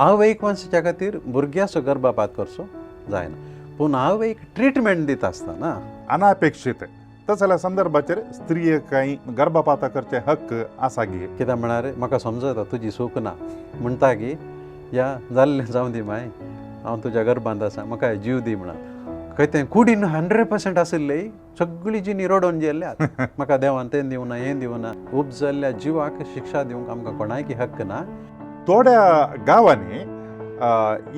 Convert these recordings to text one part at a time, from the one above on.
आवयक वांचच्या खातीर भुरग्याचो गर्भपात करचो जायना, पूण आवयक ट्रिटमेंट दिता आसतना अनापेक्षीत तसल्या संदर्भाचेर स्त्रियेक कांय गर्भपाता करचे हक्क आसा गी? कित्याक म्हळ्यार म्हाका समजता तुजी सूख ना म्हणटा की या जाल्लें जावं दी माय, हांव तुज्या गर्भांत आसा, म्हाका जीव दी म्हणून. खंय तें कुडीन 100% आशिल्लें सगळी जिणी रडोवन गेल्ल्या, म्हाका देवान तें दिवना हें दिवना. उपजल्ल्या जिवाक शिक्षा दिवंक आमकां कोणायकी हक्क ना. थोड्या गांवांनी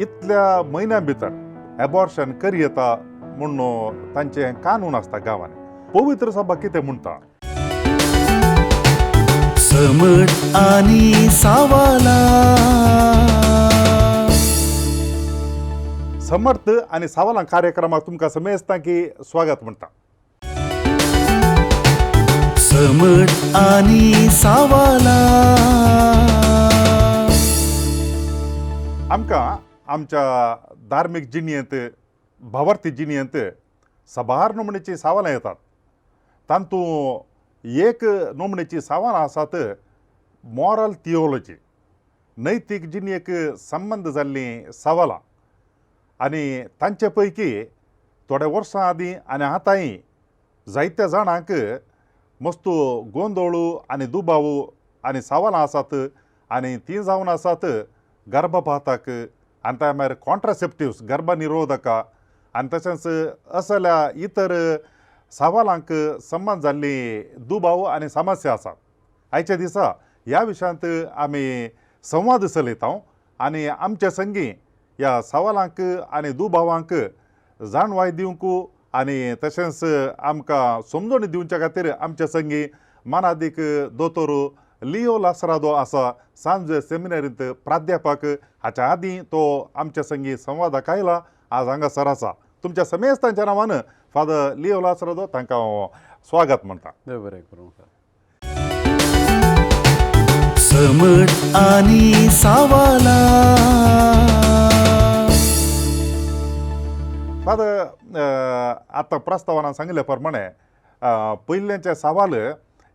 इतल्या म्हयन्या भितर एबॉर्शन करयेता म्हूण तांचें कानून आसता गांवांनी. पवित्र सभा कितें म्हणटा? समट आनी सावाला. समर्थ आनी सावालां कार्यक्रमाक तुमकां समेस्तां की स्वागत म्हणटा. समट आनी सावाला. आमकां आमच्या धार्मीक जिणेंत, भावार्थी जिणेंत साबार नमणेचीं सावालां येतात. तातूंत एक नमणेचीं सावालां आसात मॉरल थियोलॉजी, नैतीक जिणेक संबंद जाल्लीं सवालां. आनी तांचे पैकी थोड्या वर्सां आदीं आनी आतांय जायत्या जाणांक मस्त गोंदळ आनी दुबाव आनी सवालां आसात आनी तीं जावन आसात गर्भपाताक आनी त्या भायर कॉन्ट्रासेप्टिव्स, गर्भनिरोधका आनी तशेंच असल्या इतर सवालांक संबंद जाल्ली दुबाव आनी समस्या आसात. आयच्या दिसा ह्या विशयांत आमी संवाद चलयता आनी आमच्या संगी ह्या सवालांक आनी दुबावांक जाणवाय दिवंक आनी तशेंच आमकां समजणी दिवच्या खातीर आमच्या संगी मानादीक दोतोर लियो लासरादो आसा, सांजे सेमिनारींत प्राध्यापक. हाच्या आदीं तो आमच्या संगी संवादाक आयला, आज हांगासर आसा. तुमच्या समेस्तांच्या नांवान फादर लियो लासरादो तांकां हांव स्वागत म्हणटा. देव बरें करूं. समट आनी सावाला. फादर, आतां प्रस्तावना सांगिल्ल्या प्रमाणे पयल्याचे सवाल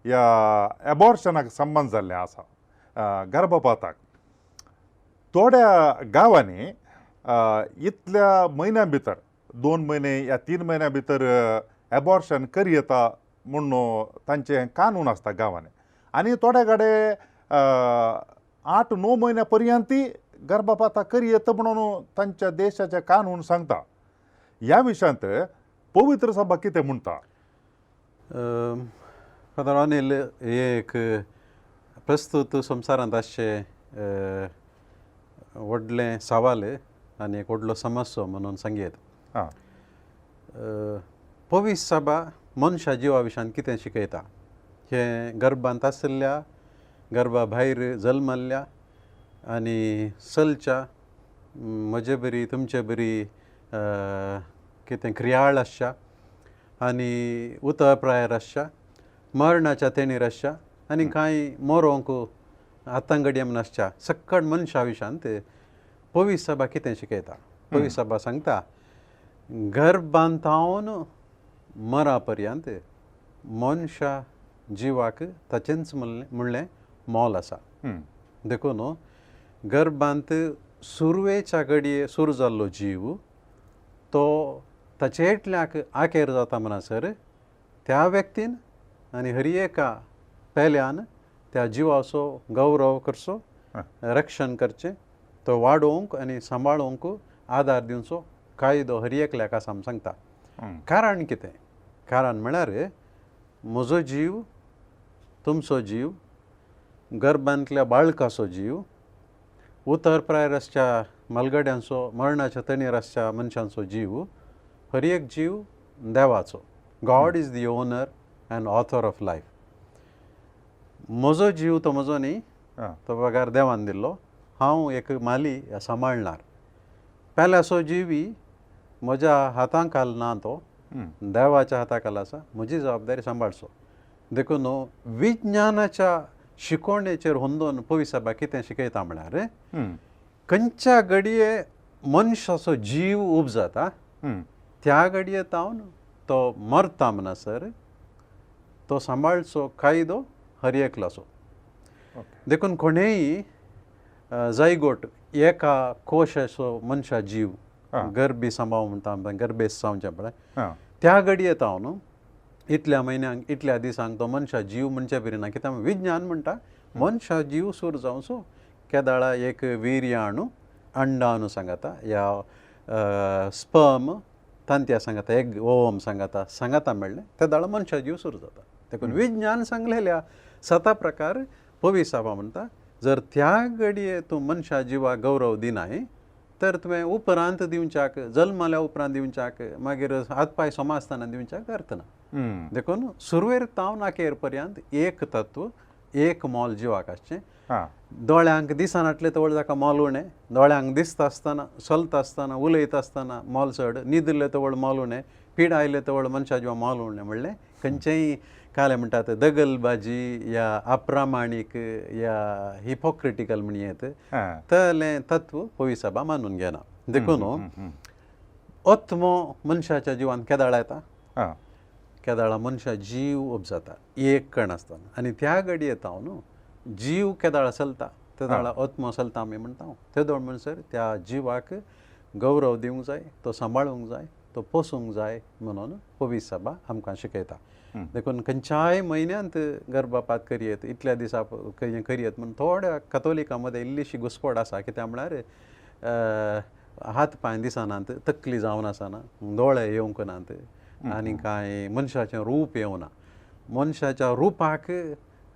ह्या एबॉर्शनाक संबंद जाल्लें आसा, गर्भपाताक. थोड्या गांवांनी इतल्या म्हयन्या भितर, 2 म्हयने या 3 म्हयन्या भितर एबॉर्शन करयेता म्हूण तांचें कानून आसता गांवांनी. आनी थोड्या कडेन 8-9 म्हयन्या पर्यंत गर्भपाता करयेता म्हणून तांच्या देशाचें कानून सांगता. ह्या विशयांत पवित्र सभा कितें म्हणटा? फादर अनिल, हे एक प्रस्तूत संवसारांत आसचें व्हडलें सवाल आनी एक व्हडलो समस्या म्हणून सांगयेत. पवित्र सभा मनशा जिवा विशयान कितें शिकयता हें गर्भांत आशिल्ल्या, गर्भा भायर जल्मल्ल्या आनी चलच्या म्हजे बरी तुमचे बरी कितें क्रियाळ आसच्या आनी उतर प्रायर आसच्या, मरणाच्या तेणीर आसच्या आनी कांय मोरोंक आतांगडये म्हूण आसच्या सक्कड मनशा विशयांत पवित्र सभा कितें शिकयता? पवित्र सभा सांगता गर्भांतावन मरा पर्यंत मनशा जिवाक ताचेंच म्हणलें मोल आसा. देखून गर्भांत सुरवेच्या घडये सुरू जाल्लो जीव तो ताचे एकल्याक आखेर जाता म्हणसर त्या व्यक्तीन आनी हर एका पेल्यान त्या जिवाचो गौरव करचो, रक्षण करचें, तो वाडोवंक आनी सांबाळोवंक आदार दिवचो कायदो हर एकल्याक आसा म्हूण सांगता. कारण कितें? कारण म्हळ्यार म्हजो जीव, तुमचो जीव, गर्भांतल्या बाळकाचो जीव, उतर प्रायर आसच्या मालगड्यांचो, मरणाच्या तणीर आसच्या मनशांचो जीव, हर एक जीव देवाचो. God is the owner and author of life. म्हजो जीव तो म्हजो न्ही, तो बगार देवान दिल्लो, हांव एक माली सांबाळणार. पेल्याचो जीवी म्हज्या हातां खाल ना, तो देवाच्या हाता खाल आसा, म्हजी जबाबदारी सांबाळचो. देखून विज्ञानाच्या शिकवणेचेर होंदोन पवित्र सभा कितें शिकयता म्हळ्यार खंयच्या घडये मनशाचो जीव उब जाता त्या घडये तावन तो मरता म्हणसर तो सांबाळचो कायदो हर एकल्याचो. देखून कोणेय जायगोट एका कोशाचो मनशा जीव गर्भी सांबाव म्हणटा आमकां, गर्भेस जावचें पळय त्या घडये हांव न्हू इतल्या म्हयन्यांक इतल्या दिसांक तो मनशा जीव म्हणचे पिरिना, कित्याक विज्ञान म्हणटा मनशा जीव सूर जावचो केदाळा एक वीर्याणू अंडाणू सांगता या स्पर्म तांतया सांगता एक ओम सांगता सांगता मेळ्ळें तेदाळा मनशा जीव सूर जाता. देखून विज्ञान सांगलेल्या सता प्रकार पविसाबा म्हणटा जर त्या घडये तूं मनशा जिवाक गौरव दिनाय तर तुवें उपरांत दिवच्याक, जल्माल्या उपरांत दिवच्याक, मागीर हात पांय समा आसतना दिवच्याक अर्थ ना. देखून सुरवेर तावन अखेर पर्यंत एक तत्व एक मोल जिवाक आसचें. दोळ्यांक दिसनाटलें तवळ ताका मोल उणें, दोळ्यांक दिसता आसतना चलता आसतना उलयता आसतना मोल चड, न्हिदिल्लें तवळ मोल उणें, पीड आयलें तवळ मनशा जिवा मोल उणें म्हणलें खंयचेंय कालें म्हणटात दगलबाजी या अप्रामाणीक या हिपोक्रिटिकल म्हणयेत तलें तत्व पविसाबा मानून घेना. देखून आत्मो मनशाच्या जिवान केदाळा येता, केदाळा मनशा जीव उपजाता एक कण आसतना आनी त्या घडये हांव न्हू जीव केदाळा चलता तेदाळा आत्मो चलता आमी म्हणटा. तेदोळ म्हणसर त्या जिवाक गौरव दिवंक जाय, तो सांबाळूंक जाय, तो पोसूंक जाय म्हणून पविसाबा आमकां शिकयता. देखून खंयच्याय म्हयन्यांत गर्भपात करयेत इतल्या दिसा करयेत म्हूण थोड्या कतोलिकां मदें इल्लीशी घुस्पड आसा, कित्याक म्हळ्यार हात पांय दिसनात, तकली जावन आसना, दोळे येवंक नात आनी कांय मनशाचें रूप येवना. मनशाच्या रुपाक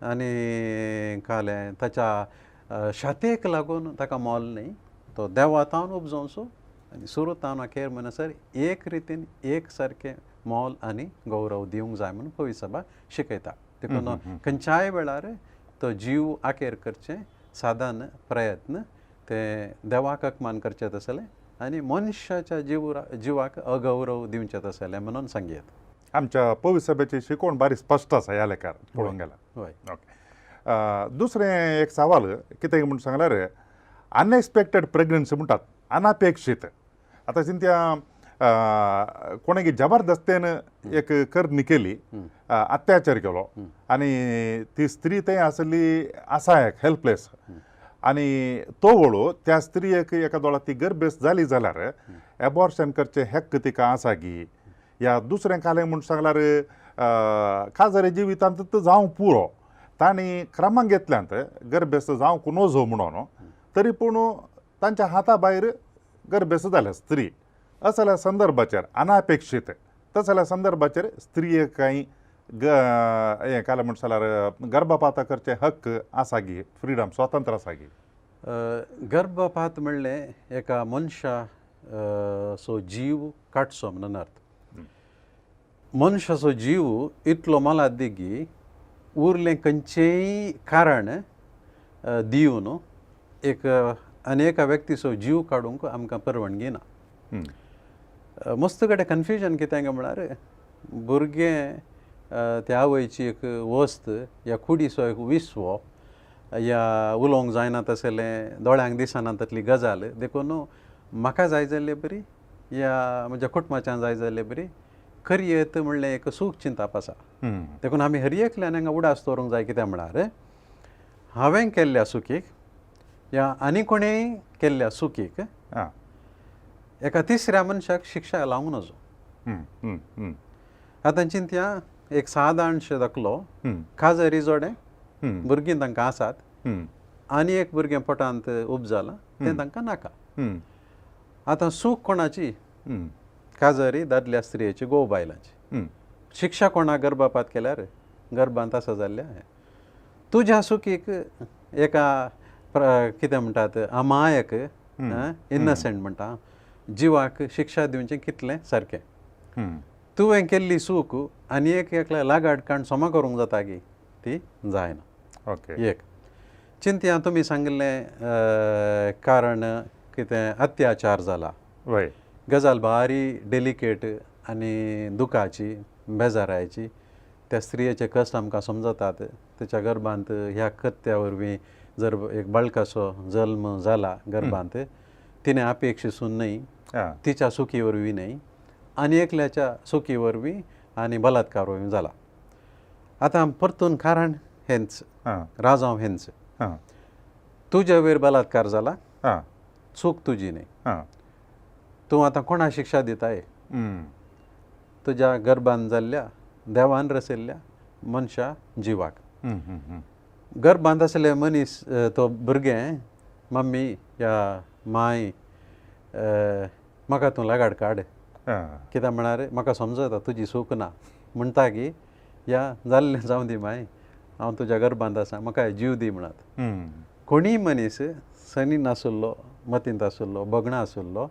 आनी कालें ताच्या शातेक लागून ताका मोल न्हय, तो देवा तावन उपजावचो आनी सुरू तावन अखेर म्हणसर एक रितीन एक सारकें मोल आनी गौरव दिवंक जाय म्हणून पविसभा शिकयता. देखून खंयच्याय वेळार तो जीव आखेर करचें साधन प्रयत्न ते देवाक अपमान करचें तसलें आनी मनशाच्या जिवाक अगौरव दिवचें तसलें म्हणून सांगयेत. आमच्या पविसभेची शिकवण बारी स्पश्ट आसा ह्या लेखार पळोवंक गेल्यार. ओके, दुसरें एक सवाल कितें म्हूण सांगल्यार अनएक्सपेक्टेड प्रेग्नन्सी म्हणटात, अनपेक्षीत. आतां चिंत्या कोणें जबरदस्तेन एक करणी केली, अत्याचार केलो आनी ती स्त्री थंय आसली असायक हेल्पलेस आनी तो वळू त्या स्त्रियेक एका दोळा ती गर्भेस्त जाली जाल्यार एबॉर्शन करचें हक्क तिका आसा की, या दुसरें कालें म्हूण सांगल्यार काजारी जिवितांत जावंक पुरो तांणी क्रमांक घेतल्यांत गर्भेस्त जावंक नजो म्हणून, तरी पूण तांच्या हाता भायर गर्भेस्त जाल्या स्त्री. असल्या संदर्भाचेर अनापेक्षीत तसल्या संदर्भाचेर स्त्रियेक कांय हें कालें म्हण जाल्यार गर्भपात करचे हक्क आसा गी, फ्रिडम स्वातंत्र्य आसा गी? गर्भपात म्हणलें एका मनशा सो जीव काडचो म्हणून अर्थ. मनशाचो जीव इतलो मोलादीक की उरलें खंयचेंय कारण दिवन एक आनी एका व्यक्तीचो जीव काडूंक आमकां परवानगी ना. मस्त कडेन कन्फ्युजन कितें काय म्हळ्यार भुरगें त्या आवयची एक वस्त या कुडीचो एक विसवो या उलोवंक जायना तसलें दोळ्यांक दिसना तसली गजाल, देखून म्हाका जाय जाल्ले बरी या म्हज्या कुटुंबाच्यान जाय जाल्ले बरी करयेत म्हणलें एक सूख चिंताप आसा. देखून आमी हर एकल्यान हांगा उडास दवरूंक जाय कित्याक म्हळ्यार हांवें केल्ल्या सुखीक या आनी कोणेंय केल्ल्या सुखीक एका तिसऱ्या मनशाक शिक्षा लावंक नजो. आतां चिंतया एक सादारणशें दाखलो, काजारी जोडें भुरगीं तांकां आसात आनी एक भुरगें पोटांत उब जालां तें तांकां नाका. आतां सूख कोणाची? काजारी दादल्या स्त्रियेची, घोव बायलांची. शिक्षा कोणाक गर्भपात केल्यार गर्भांत आसा जाल्ल्या तुज्या सुखीक एका कितें म्हणटात अमायक इनोसंट म्हणटा जिवाक शिक्षा दिवचें कितलें सारकें? तुवें केल्ली चूक आनी एक एकल्या लागाड काण समा करूंक जाता की ती जायना. ओके, एक चिंतया तुमी सांगिल्लें कारण कितें अत्याचार जाला, गजाल भारी डेलिकेट आनी दुखाची बेजारायची. त्या स्त्रियेचे कश्ट आमकां समजतात. तिच्या गर्भांत ह्या कृत्या वरवीं जर एक बाळकाचो जल्म जाला गर्भांत, तिणें अपेक्षिसून न्हय, तिच्या सुखी वरवीं न्हय आनी एकल्याच्या सुखी वरवीं आनी बलात्कार वरवीं जाला. आतां परतून कारण हेंच, राजांव हेंच, तुज्या वयर बलात्कार जाला, चूक तुजी न्ही, आं. तूं आतां कोणा शिक्षा दिताय? तुज्या गर्भान जाल्ल्या देवान रचिल्ल्या मनशा जिवाक. हम्म, हम्म, हम्म. गर्भांत आसले मनीस तो भुरगें मम्मी या माय म्हाका तूं लगाड काड, कित्याक म्हळ्यार म्हाका समजता तुजी चूक ना म्हणटा की, या जाल्लें जावं दी माय, हांव तुज्या गर्भांत आसा, म्हाका जीव दी म्हणत. कोणीय मनीस सनी नासुल्लो, मतींत आसुल्लो, भगणा आसुल्लो,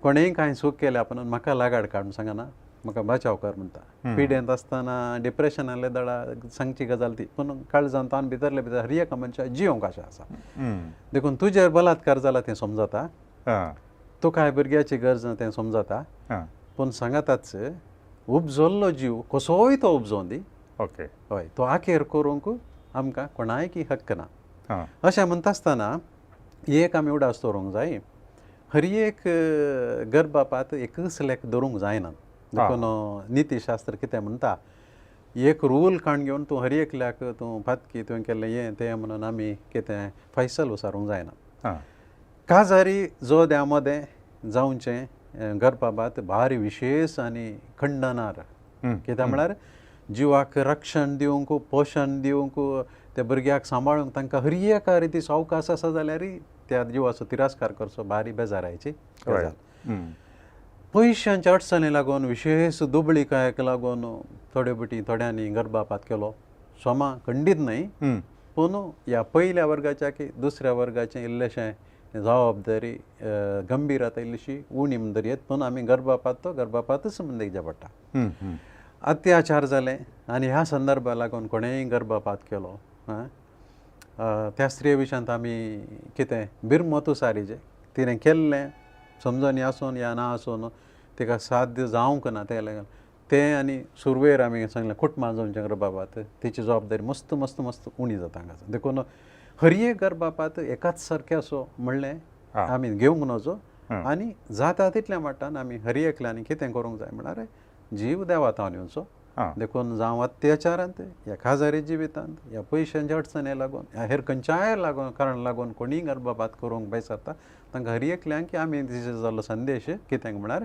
कोणेय कांय चूक केल्या पूण म्हाका लागाड काड म्हूण सांगना, म्हाका बचाव कर म्हणटा. पिडेंत आसतना डिप्रेशनांतले दडा सांगची गजाल ती, पूण काळजान तान भितरले भितर हर एका मनशाक जियोंक आशा आसा. देखून तुजेर बलात्कार जाला तें समजता, तुका भुरग्याची गरज ना तें समजता, पूण सांगताच उपजल्लो जीव कसोय तो उपजोवन दी. ओके. हय, तो आखेर करूंक आमकां कोणायकी हक्क ना. अशें म्हणटा आसतना एक आमी उडास दवरूंक जाय, हर एक गर्भपात एकच लेख धरूंक जायना. देखून नितीशास्त्र कितें म्हणटा, एक रूल काण घेवन तूं हर एकल्याक तूं पातकी तुवें केल्लें हें तें म्हणून आमी कितें फैसल उसारूंक जायना. काजारी जो द्या मदें जावचें गर्भपात भारी विशेश आनी खंडनार, कित्याक म्हळ्यार जिवाक रक्षण दिवंक, पोशण दिवंक, त्या भुरग्याक सांबाळूंक तांकां हर एका रिती सावकाश आसा जाल्यार त्या जिवाचो तिरस्कार करचो भारी बेजारायची गजाल. पयशांच्या अडचणी लागून, विशेश दुबळीकायेक लागून थोडे बटी थोड्यांनी गर्भपात केलो, सोमा खंडीत न्हय, पूण ह्या पयल्या वर्गाच्या की दुसऱ्या वर्गाचें इल्लेशें जबाबदारी गंभीर आतां इल्लीशी उणी म्हण धरयेत, पूण आमी गर्भपात तो गर्भपातच म्हण देखचे पडटा. अत्याचार जाले आनी ह्या संदर्भा लागून कोणेय गर्भपात केलो, त्या स्त्रिये विशयांत आमी कितें बिरमत उसारीचें तिणें केल्लें समजणी आसून या ना आसून तिका साध्य जावंक ना तें लागून तें, आनी सुरवेर आमी सांगलें कुटुंबां जावचें गर्भपात, तिची जबाबदारी मस्त मस्त मस्त उणी जाता हांगा. देखून हर एक गर्भपात एकाच सारकें असो म्हणलें आमी घेवंक नजो, आनी जाता तितल्या मट्टान आमी हर एकल्यानी कितें करूंक जाय म्हळ्यार जीव देवा तावन येवचो. देखून जावं अत्याचारांत या खाजारी जिवितांत या पयशांच्या अडचणे लागून या हेर खंयच्याय लागून कारण लागून कोणीय गर्भपात करूंक बेसरता तांकां हर एकल्यांक की आमी दिसो जाल्लो संदेश कितें म्हळ्यार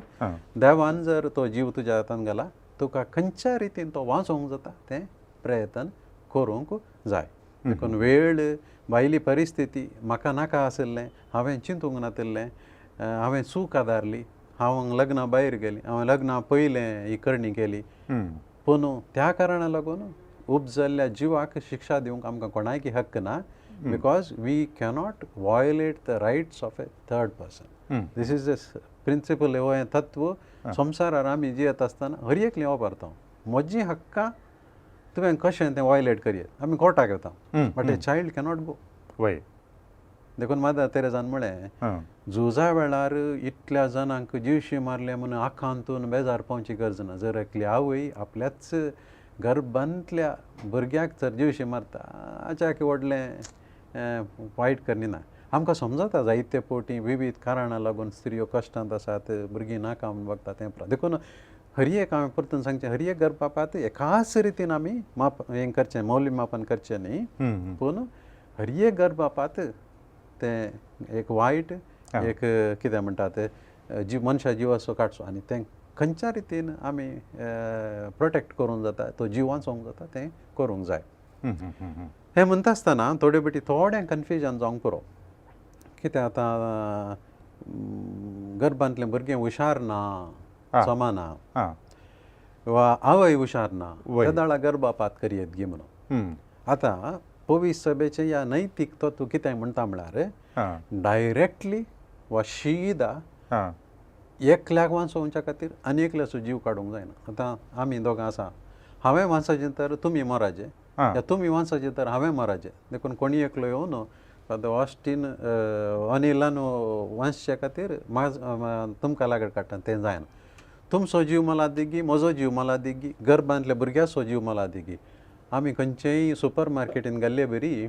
देवान जर तो जीव तुज्या हातान घाला तुका खंयच्या रितीन तो वाचोवंक जाता तें प्रयत्न करूंक जाय. देखून वेळ, भायली परिस्थिती म्हाका नाका आशिल्लें, हांवें चिंतूंक नातिल्लें, हांवें चूक आदारली, हांव लग्ना भायर गेली, हांवें लग्ना पयलें ही करणी केली, पूण त्या कारणा लागून उपजल्ल्या जिवाक शिक्षा दिवंक आमकां कोणायकी हक्क ना, because we cannot violate the rights of a third person. This is a principle, हो हें तत्व संवसारार आमी जियेत आसतना हर एकलें वापरता. म्हजी हक्कां तुवें कशें तें वॉयलेट करयेत, आमी कोर्टाक वता, but a child cannot go. वय. देखून मदर तेरेजान म्हळें, झुजा वेळार इतल्या जाणांक जिवशी मारले म्हणून आखांतून बेजार पावची गरज ना. जर एकली आवय आपल्याच गर्भांतल्या भुरग्याक जर जिवशी मारता हाच्या व्हडलें वायट करणी ना. आमकां समजता जायते पवटी विविध कारणां लागून स्त्रियो कश्टांत आसात, भुरगीं नाका म्हूण बगता तें. देखून हर एक हांवें परतून सांगचें, हर एक गर्भपात एकाच रितीन आमी माप हें करचें, मौल्यमापन करचें न्ही, पूण हर एक गर्भपात तें एक वायट एक कितें म्हणटा तें जीव मनशा जिवाचो काडचो आनी तें खंयच्या रितीन आमी प्रोटेक्ट करूंक जाता, तो जीव वाचोवंक जाता तें करूंक जाय. हें म्हणटा आसतना थोडे बेटी थोडें कन्फ्युजन जावंक पुरो, कितें आतां गर्भांतलें भुरगें हुशार ना, समा ना, वा आवय हुशार ना, तेदाळा गर्भपात करयेत गी म्हणून. आतां पवित्र सभेचें ह्या नैतीक तत्व कितें म्हणटा म्हळ्यार डायरेक्टली वा शिदा एकल्याक वांचोवच्या खातीर आनी एकल्याचो जीव काडूंक जायना. आतां आमी दोगां आसा, हांवें वांचोवचें तर तुमी मराचें, या तुमी वांचोवचें तर हांवें मराचें. देखून कोणी एकलो येवन आतां ऑस्टीन अनिलान वांचचे खातीर तुमकां लागड काडटा तें जायना. तुमचो जीव मला दिगी, म्हजो जीव मला दिगी, गर्भांतल्या भुरग्याचो जीव मला दिगी. आमी खंयचेय सुपर मार्केटीन गेल्ले बरी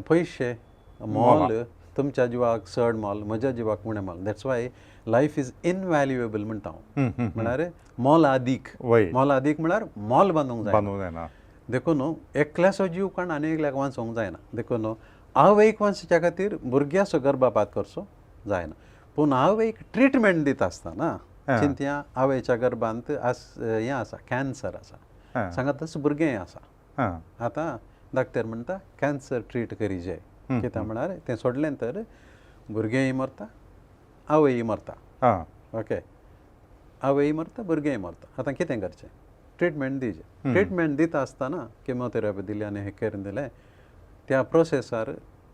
पयशे मोल तुमच्या जिवाक चड मोल, म्हज्या जिवाक उणें मोल. That's why life is invaluable म्हणटा हांव, म्हळ्यार मोल आदीक, मोल आदीक म्हळ्यार मोल बांदूंक जायना. देखून एकल्याचो जीव काण आनी एकल्याक वाचोवंक जायना. देखून आवयक वांचच्या खातीर भुरग्याचो गर्भपात करचो जायना. पूण आवयक ट्रिटमेंट दिता आसतना चिंतया आवयच्या गर्भांत हें आसा, कॅन्सर आसा, सांगातच भुरगें आसा. आतां डॉक्टर म्हणटा कॅन्सर ट्रीट करी जाय, कित्याक म्हळ्यार तें सोडलें तर भुरगेंय मरता, आवयय मरता. ओके, आवयय मरता, भुरगेंय मरता. आतां कितें करचें? ट्रिटमेंट दिवचें. ट्रिटमेंट दिता आसतना किमोथेरपी दिली आनी हें करून दिलें, त्या प्रोसेसार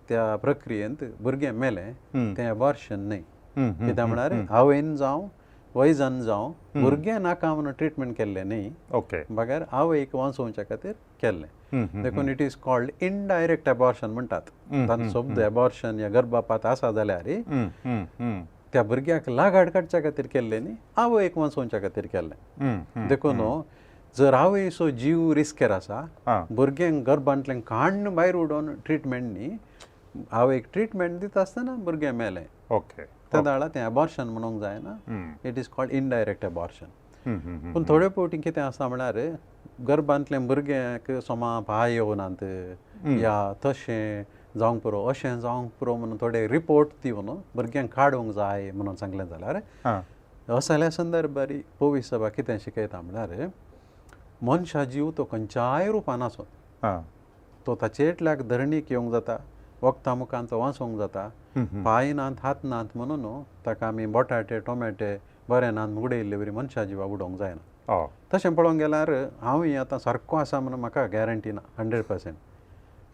त्या प्रक्रियेंत भुरगें मेलें, तें एबॉर्शन न्हय. कित्याक म्हळ्यार आवयन जावं वैजान जावं भुरगें नाका म्हणून ट्रिटमेंट केल्लें न्हय, ओके, बगैर आवयक वांचोवच्या खातीर केल्लें. देखून it is called indirect abortion म्हणटात. तांचो शब्द एबॉर्शन या गर्भपात आसा जाल्यार त्या भुरग्याक लागाड काडच्या खातीर केल्लें न्ही, आवयक वांचोवच्या खातीर केल्लें. देखून जर आवयचो जीव रिस्केर आसा, भुरग्यांक गर्भांतल्यान काण्ण भायर उडोवन ट्रिटमेंट न्ही, आवयक ट्रिटमेंट दिता आसतना भुरगें मेलें, ओके, त्या दाळा तें एबॉर्शन म्हणूंक जायना, it is called indirect abortion. पूण थोडे फावटी कितें आसा म्हळ्यार गर्भांतल्या भुरग्यांक सोमा पांय येवनात या तशें जावंक पुरो अशें जावंक पुरो म्हणून थोडे रिपोर्ट दिवन भुरग्यांक काडूंक जाय म्हणून सांगलें जाल्यार असल्या संदर्भार पवित्र सभा कितें शिकयता म्हळ्यार मनशा जीव तो खंयच्याय रुपान आसूं, तो ताचे एकल्याक धरणीक येवंक जाता, वखदां मुखान तो वाचोवंक जाता, पांय नात हात नात म्हणून ताका आमी बटाटे टोमॅटे बरें नात उडयल्ले वरी मनशा जिवा उडोवंक जायना. तशें पळोवंक गेल्यार हांवूय आतां सारको आसा म्हणून म्हाका गॅरंटी ना 100%.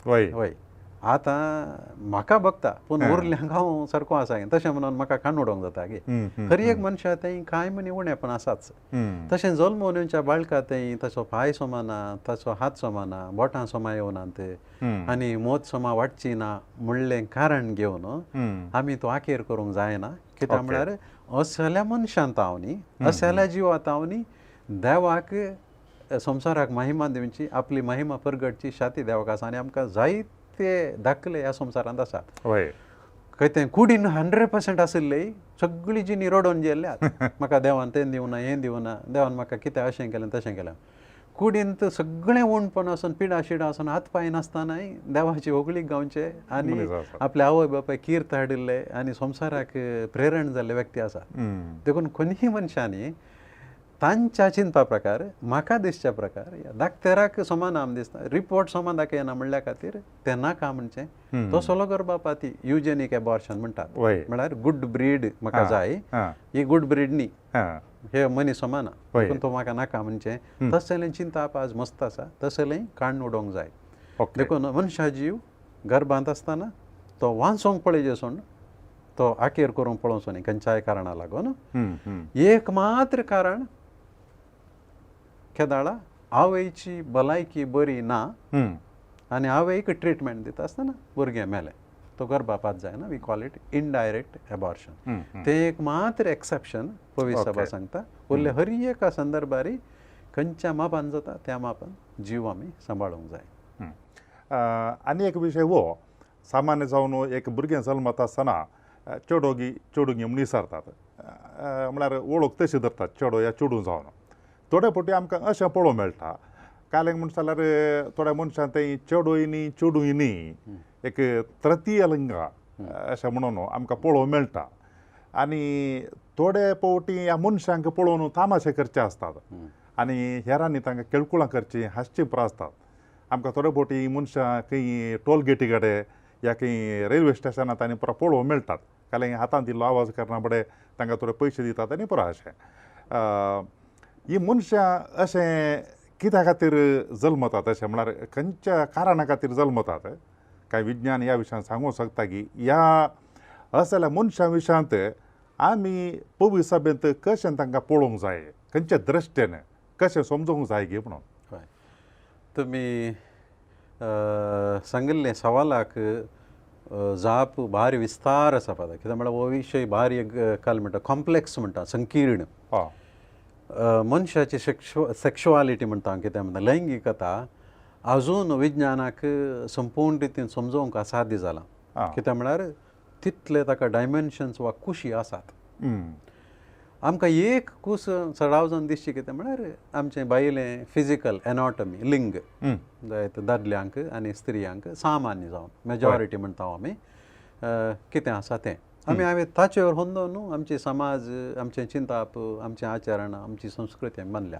वय आतां म्हाका बघता पूण उरल्यांक हांव सारको आसा तशें म्हणून म्हाका काण उडोवंक जाता गे. खरी एक मनशा थंय कांय म्हणी उणेपण आसाच. तशें जल्मून येवच्या बाळका थंय ताचो पांय सोमाना, ताचो हात सोमाना, बोटां सोमा येवनात आनी मोत सोमा वाडची ना म्हणलें कारण घेवन आमी तो आखेर करूंक जायना. कित्याक म्हळ्यार असल्या मनशांत हांव न्ही, असल्या जिवांत हांव न्ही, देवाक संवसाराक महिमा दिवची, आपली महिमा परगटची शाती देवाक आसा आनी आमकां जायते दाखले ह्या संवसारांत आसात. खंय तें कुडीन 100% आशिल्ले सगळी जिणी रडोवन गेल्ल्यात, म्हाका देवान तें दिवना हें दिवना, देवान म्हाका कितें अशें केलें तशें केलें. कुडीन सगळें उणपण आसून पिडा शिडा आसून हात पांय नासतनाय देवाची होगळीक गावचे आनी आपल्या आवय बापाय कीर्त हाडिल्ले आनी संवसाराक प्रेरण जाल्ले व्यक्ती आसा. देखून कोणीय मनशांनी तांच्या चिंतपा प्रकार म्हाका दिसच्या प्रकार डाक्टराक समान आम दिसता रिपोर्ट समान दाखयना म्हणल्या खातीर तें नाका म्हणचें तो सोलो गर्भपाती युजेनीक एबॉर्शन म्हणटात. म्हळ्यार गुड ब्रीड म्हाका जाय, ही गुड ब्रीड न्ही, हे मनीस समाना देखून तो म्हाका नाका म्हणचें. तसलें चिंतप आज मस्त आसा, तसलें काण्ण उडोवंक जाय. देखून मनशा जीव गर्भांत आसतना तो वांचोवंक पळयचे सोड, तो आखेर करूंक पळोवचो न्ही खंयच्याय कारणा लागून. एक मात्र कारण केदाळा आवयची भलायकी बरी ना आनी आवयक ट्रिटमेंट दिता आसतना भुरगें मेलें, तो गर्भपात जायना, we call it indirect abortion. तें एक मात्र एक्सेप्शन पवित्र सभा सांगता. उरले हर एका संदर्भार खंयच्या मापान जाता त्या मापान जीव आमी सांबाळूंक जाय. आनी एक विशय हो सामान्य जावन एक भुरगें जल्मता आसतना चेडोगी चेडुंगी म्हूण विचारतात, म्हळ्यार वळख तशी धरतात चेडो या चेडूं जावन. थोडे फावटी आमकां अशें पळोवंक मेळटा कालें म्हण जाल्यार थोड्या मनशां थंय चेडोय न्ही चेडूंय न्ही, एक तृतीय लिंग अशें म्हणून आमकां पळोवंक मेळटा. आनी थोडे फावटी ह्या मनशांक पळोवन तामाशे करचे आसतात आनी हेरांनी तांकां केळकुळां करचीं हांसचीं पुरो आसतात. आमकां थोडे फावटी मनशां खंय टोल गेटी कडेन या खंय रेल्वे स्टेशनांत आनी पुरो पळोवंक मेळटात, कालें हातांत इल्लो आवाज करना फुडें तांकां थोडे पयशे दितात आनी पुरो अशें. ही मनशां अशें कित्या खातीर जल्मतात, अशें म्हळ्यार खंयच्या कारणा खातीर जल्मतात, कांय विज्ञान ह्या विशयान सांगूंक शकता की ह्या असल्या मनशां विशयांत आमी पवित्र सभेंत कशें तांकां पळोवंक जाय, खंयच्या दृश्टेन कशें समजूंक जाय गी म्हणून. हय, तुमी सांगिल्लें सवालाक जाप भारी विस्तार आसा फादर. कित्याक म्हळ्यार हो विशय भारी काल म्हणटा कॉम्प्लेक्स म्हणटा, संकीर्ण. मनशाची सेक्शुअलिटी म्हणटा, कितें म्हणटा लैंगिकता अजून विज्ञानाक संपूर्ण रितीन समजोवंक असाध्य जालां. कित्याक म्हळ्यार तितले ताका डायमेन्शन्स वा कुशी आसात. आमकां एक कूस चडाव जावन दिसची कितें म्हळ्यार आमचें बायलें फिजिकल एनॉटमी लिंग जायत दादल्यांक आनी स्त्रियांक सामान्य जावन मेजॉरिटी म्हणटा आमी कितें आसा तें आमी हांवें ताचेर होंदोन न्हू आमची समाज, आमचें चिंताप, आमचें आचरण, आमची संस्कृती आमी बांदल्या.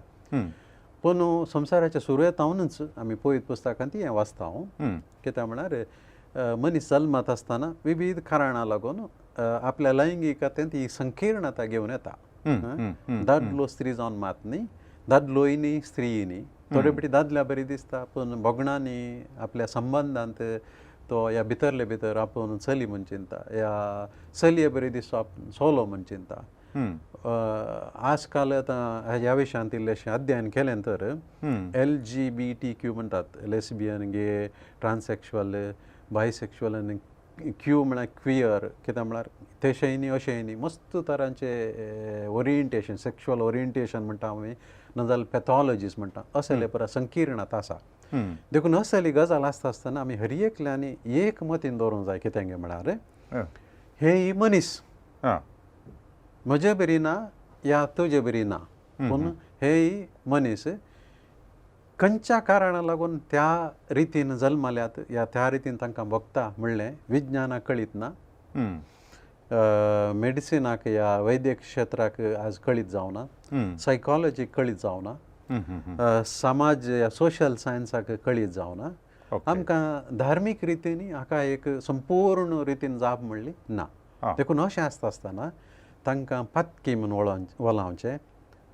पूण संवसाराच्या सुरवेतावनूच आमी पवित्र पुस्तकांत हें वाचता हांव कित्याक म्हळ्यार मनीस जल्मात आसतना विविध कारणां लागून आपल्या लैंगिकतेंत ही संकीर्णता घेवन येता. दादलो स्त्री जावन मात न्ही, दादलोय न्ही स्त्रीय न्ही, थोडे फावटी दादल्या बरी दिसता पूण भोगणांनी आपल्या संबंदांत तो ह्या भितरले भितर आपूण चली म्हूण चिंता, ह्या चलये बरी दिसता आपूण चलो म्हूण चिंता. आजकाल आतां ह्या विशयांत इल्लेशें अध्ययन केलें तर LGBTQ म्हणटात, लेसबियन, गे, ट्रान्सेक्शुअल, बायसेक्शुअल आनी क्यू म्हळ्यार क्वियर, कितें म्हळ्यार तशेंय न्ही अशेंय न्ही, मस्त तरांचे ओरिएंटेशन, सेक्शुअल ओरिएंटेशन म्हणटा आमी, नाजाल्यार पॅथॉलॉजीस म्हणटा, असले पुरा संकीर्णता आसा. देखून असली गजाल आसता आसतना आमी हर एकल्यांनी एक मतीन दवरूंक जाय कितें गे म्हळ्यार हे मनीस म्हजे बरी ना या तुजे बरी ना, पूण हे मनीस खंयच्या कारणाक लागून त्या रितीन जल्मल्यात या त्या रितीन तांकां भोगता म्हणलें विज्ञानाक कळीत ना, मेडिसिनाक या वैद्यक क्षेत्राक आज कळीत जावना, सायकोलॉजीक कळीत जावना, समाज या सोशल सायन्साक कळीत जावना, आमकां धार्मीक रितीन हाका एक संपूर्ण रितीन जाप म्हणली ना. देखून अशें आसता आसतना तांकां पातकी म्हूण वळावचें,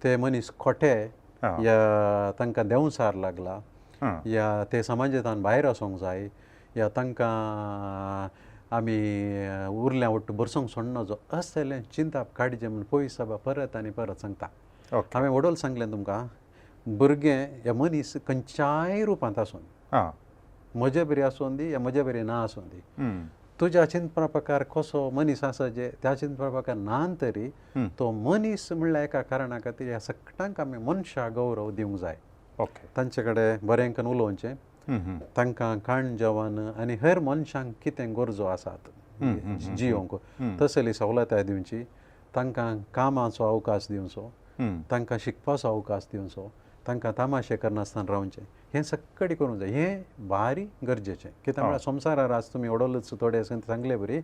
ते मनीस खोटे या तांकां देंवसार लागला या ते समाजांत भायर वचोंक जाय या तांकां आमी उरल्या वट्ट बरसोंक सोडना जो असलें चिंताप काडचें म्हूण पयस सभा परत आनी परत सांगता. हांवें वडोल सांगलें तुमकां, भुरगें या मनीस खंयच्याय रुपांत आसून, म्हजे बरी आसून दी या म्हजे बरी ना आसून दी, तुज्या चिंतपा प्रकार कसो मनीस आसा जे त्या चिंतपा प्रकार ना तरी तो मनीस म्हणल्यार एका कारणा खातीर ह्या सगळ्यांक आमी मनशा गौरव दिवंक जाय. तांचे कडेन बरें करून उलोवचें, तांकां खाण जेवण आनी हेर मनशांक कितें गरजो आसात जियोंक तसली सवलताय दिवची, तांकां कामाचो अवकाश दिवचो, तांकां शिकपाचो अवकाश दिवचो, तांकां तामाशे करनासतना रावचें, हें सगळें करूंक जाय. हें भारी गरजेचें कित्याक म्हळ्यार संवसारार आज तुमी वडोलच थोडे सांगले बरी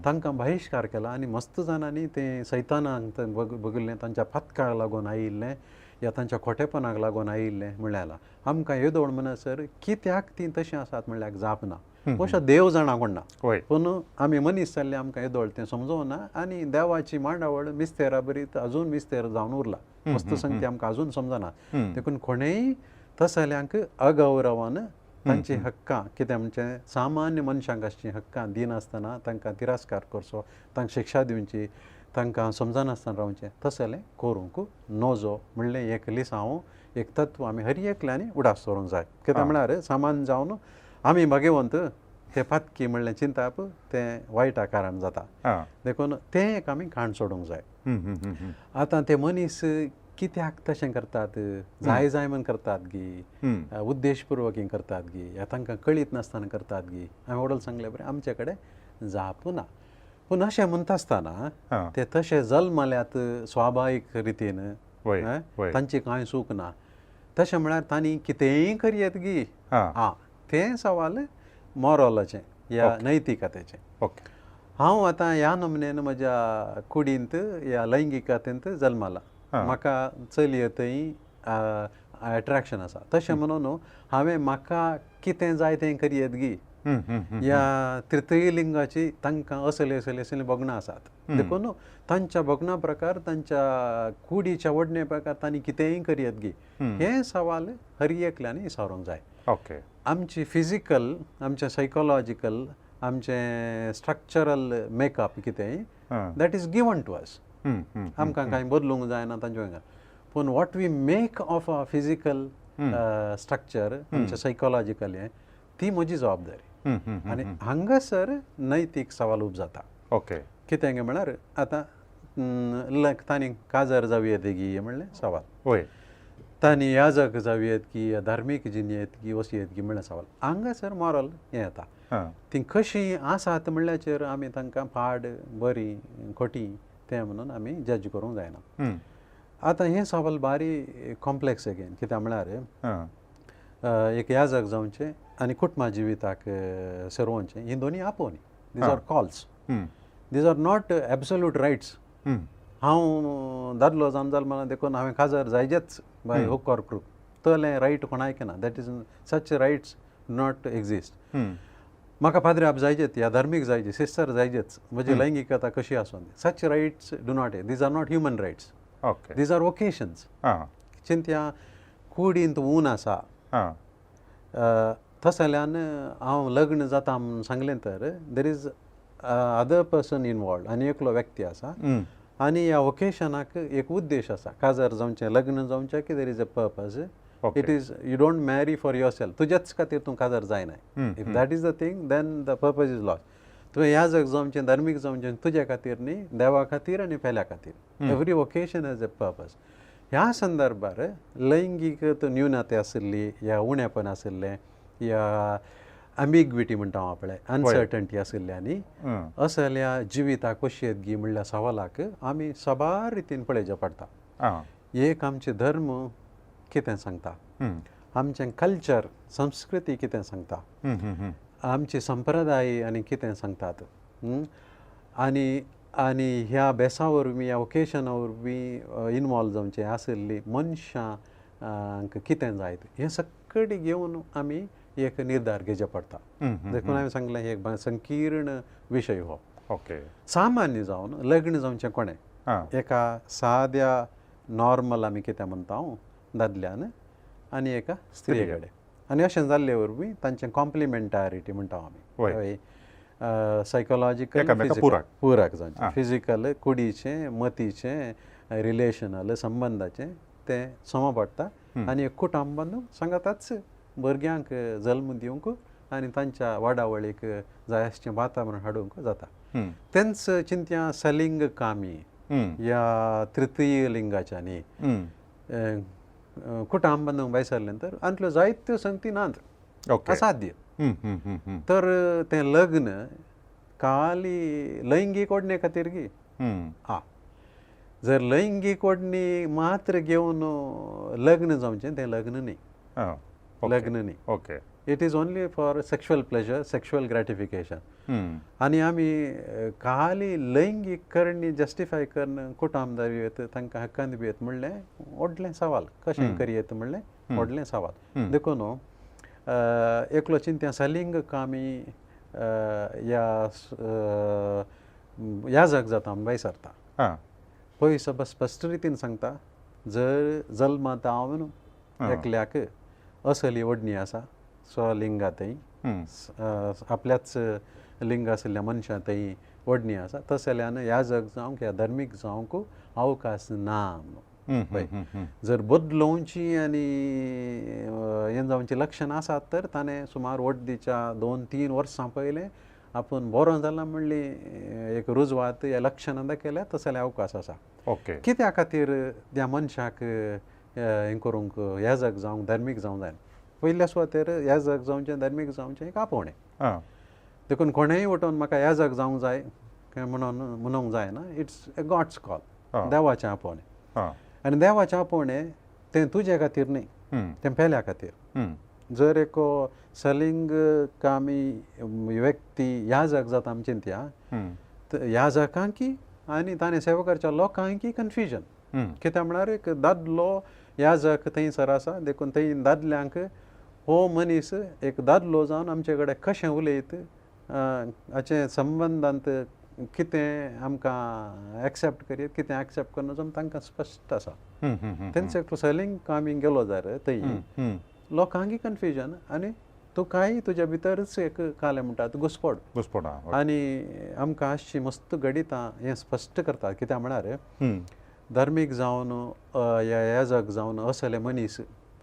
तांकां बहिश्कार केला आनी मस्त जाणांनी तें सैतानाक बगिल्लें, तांच्या पातकाक लागून आयिल्लें या तांच्या खोटेपणाक लागून आयिल्लें म्हणल्यार आमकां येदोळ म्हणसर कित्याक तीं तशीं आसात म्हणल्यार जाप ना. अशें देव जाणा कोण ना, पूण आमी मनीस जाल्ले आमकां येदोळ तें समजोना आनी देवाची मांडावळ मिस्तेरा बरी अजून मिस्तेर जावन उरला, वस्तू संगती आमकां अजून समजना. देखून कोणेय तसल्यांक अगौरवान तांची हक्कां कितें म्हणचें सामान्य मनशांक आसचीं हक्कां दिनासतना तांकां तिरस्कार करचो, तांकां शिक्षा दिवची, तांकां समजनासतना रावचें, तसलें करूंक नजो म्हणलें एक लिसांव एक तत्व आमी हर एकल्यांनी उडास दवरूंक जाय. कित्याक म्हळ्यार सामान्य जावन आमी भाग्यवंत ते पातकी म्हणलें चिंताप तें वायटा कारण जाता. देखून तें एक आमी खाण सोडूंक जाय. आतां ते मनीस कित्याक तशें करतात, जाय जाय म्हण करतात गी, उद्देशपुर्वक करतात गी, या तांकां कळीत नासतना करतात गी, हांवें वडोल सांगलें बरें आमचे कडेन जाप ना. पूण अशें म्हणटा आसतना ते तशे जल्मल्यात स्वाभावीक रितीन, तांची कांय चूक ना, तशें म्हळ्यार तांणी कितेंय करयेत गी, आं तें सवाल मोरलाचें या नैतिकतेचें. हांव आतां ह्या नमुन्यान म्हज्या कुडींत या लैंगिकतेंत जल्मला, म्हाका चलये थंय एट्रेक्शन आसा, तशें म्हणून हांवें म्हाका कितें जाय तें करयेत गी, ह्या तृतीय लिंगाची तांकां असले असले असले भोगणां आसात, देखून तांच्या भोगणां प्रकार तांच्या कुडीच्या ओडणे प्रकार तांणी कितेंय करयेत गी, हें सवाल हर एकल्यांनी विचारूंक जाय. आमची फिजिकल, आमचें सायकोलॉजिकल, आमचें स्ट्रक्चरल मेकअप कितेंय that is given to us, आमकां कांय बदलूंक जायना तांचे, पूण what we make of a physical structure आमचें सायकोलॉजिकल हें ती म्हजी जबाबदारी. आनी हांगासर नैतीक सवाल उब जाता. कितें गे म्हळ्यार आतां तांणी काजार जावं गी म्हणलें सवाल, तांणी याजक जावं की धार्मीक जिणेंत की वसयेत गी म्हणलें सवाल, हांगासर मॉरल हें येता. तीं कशीं आसात म्हणल्याचेर आमी तांकां पाड बरी खोटी तें म्हणून आमी जज करूंक जायना. आतां हें सवाल बारी कॉम्प्लेक्स अगेन, कित्याक म्हळ्यार एक याजक जावचें आनी कुटुंबा जिविताक सरोवचें हीं दोनी आपोवणी. These are calls, these are not absolute rights. हांव दादलो जावन जाल म्हणून देखून हांवें काजार जायजेच बाय हुक ऑर क्रूक, तलें रायट कोणाक ना. That is such rights not exist. म्हाका पाद्री जायजेत या धार्मीक जायजे, सिस्टर जायजेच, म्हजी लैंगिकता कशी आसूं, such rights do not, these are not human rights. These are vocations. चिंत्या कुडींत ऊन आसा तसल्यान हांव लग्न जाता म्हूण सांगलें तर there is other person involved आनी एकलो व्यक्ती आसा आनी ह्या वोकेशनाक एक उद्देश आसा. काजार जावचें, लग्न जावचें की there is a purpose. It is you don't marry for yourself, तुज्याच खातीर तूं काजार जायना. If that is the thing then the purpose is lost. तुवें याजक जावचें, धार्मीक जावचें तुज्या खातीर न्ही, देवा खातीर आनी पेल्या खातीर. Every vocation has a purpose. ह्या संदर्भार लैंगीक न्यूनते आशिल्ली या उणेपण आशिल्लें या अम्बिग्विटी म्हणटा हांव आपले, अनसर्टन्टी आशिल्ली असल्या जिविताक कशी येतगी म्हणल्या सवालाक आमी साबार रितीन पळोवचें पडटा. एक आमचें धर्म कितें सांगता, आमचें कल्चर संस्कृती कितें सांगता, आमचे संप्रदाय आनी कितें सांगतात, आनी आनी ह्या बेसा वरवीं ह्या ओकेशना वरवीं इनवॉल्व जावचें आशिल्ली मनशांक कितें जायत हें सगळें घेवन आमी एक निर्धार घेवचें पडटा. देखून हांवें सांगलें एक संकीर्ण विशय हो. ओके. सामान्य जावन लग्न जावचें कोणें एका साद्या नॉर्मल आमी कितें म्हणटा दादल्यान आनी एका स्त्रिये कडेन, आनी अशें जाल्ले वरवीं तांचें कॉम्प्लिमेंटारिटी म्हणटा आमी, सायकोलॉजिकल पुरक जावचें, फिजिकल कुडीचें मतीचें रिलेशनल संबंदाचें तें समा पडटा आनी एक कुटुंबान सांगाताच भुरग्यांक जल्म दिवंक आनी तांच्या वाडावळीक जाय आसचें वातावरण हाडूंक जाता. तेंच चिंत्या सलिंग कामी या तृतीय लिंगाच्या न्ही कुटुंब बांदूंक भायर सरलें तर आंतल्यो जायत्यो संगती नात, असाध्य. तर तें लग्न खाली लैंगीक ओडणे खातीर गी आं, जर लैंगीक ओडणी मात्र घेवन लग्न जावचें तें लग्न न्ही, लग्न न्ही. Okay. It is only for sexual pleasure, sexual gratification. आनी आमी खाली लैंगीक करणी जस्टिफाय करून कुटुंबदार येत तांकां हक्कान बी येत म्हणलें व्हडलें सवाल, कशें करयेत म्हणलें व्हडलें सवाल. देखून एकलो चिंत्या सलिंग कामी ह्या याजक जाता भायर सरता, पयस स्पश्ट रितीन सांगता जर जल्मांत हांव एकल्याक असली ओडणी आसा स्वलिंगा थंय आपल्याच लिंग आशिल्ल्या मनशां थंय ओडणी आसा, तसल्यान याजक जावंक या धार्मीक जावंक अवकाश ना. जर बदलोवची आनी हें जावची लक्षणां आसात तर ताणें सुमार वड्डीच्या 2-3 वर्सां पयलें आपूण बरो जाला म्हणली एक रुजवात ह्या लक्षणां दाखयल्या तसले अवकाश आसा. ओके. कित्या खातीर त्या मनशाक हें करूंक याजक जावंक धार्मीक जावंक जायना? पयल्या सुवातेर याजक जावचें धार्मीक जावचें एक आपोवणें, देखून कोणेंय उठोवन म्हाका याजक जावंक जाय काय म्हणून म्हणूंक जायना. It's a God's call, देवाचें आपोवणें. आनी देवाचें आपोवणें तें तुजे खातीर न्ही, तें पेल्या खातीर. जर एक सलिंग कामी व्यक्ती याजक जाता आमचे त्या याजकांकी आनी ताणें सेवा करच्या लोकांकी कन्फ्युजन, कित्याक म्हळ्यार एक दादलो याजक थंयसर आसा, देखून थंय दादल्यांक हो मनीस एक दादलो जावन आमचे कडेन कशें उलयत, हाचे संबंदांत कितें आमकां एक्सेप्ट करीत कितें एक्सेप्ट करना जावन तांकां स्पश्ट आसा. तेंच एकलो सलिंग कामी गेलो जाल्यार थंय लोकांकी कन्फ्युजन आनी तुकाय तुज्या भितरच एक कालें म्हणटात घुस्पड घुस्पड. आनी आमकां आसची मस्त घडितां हें स्पश्ट करतात. कित्याक म्हळ्यार धार्मीक जावन या याजक जावन असले मनीस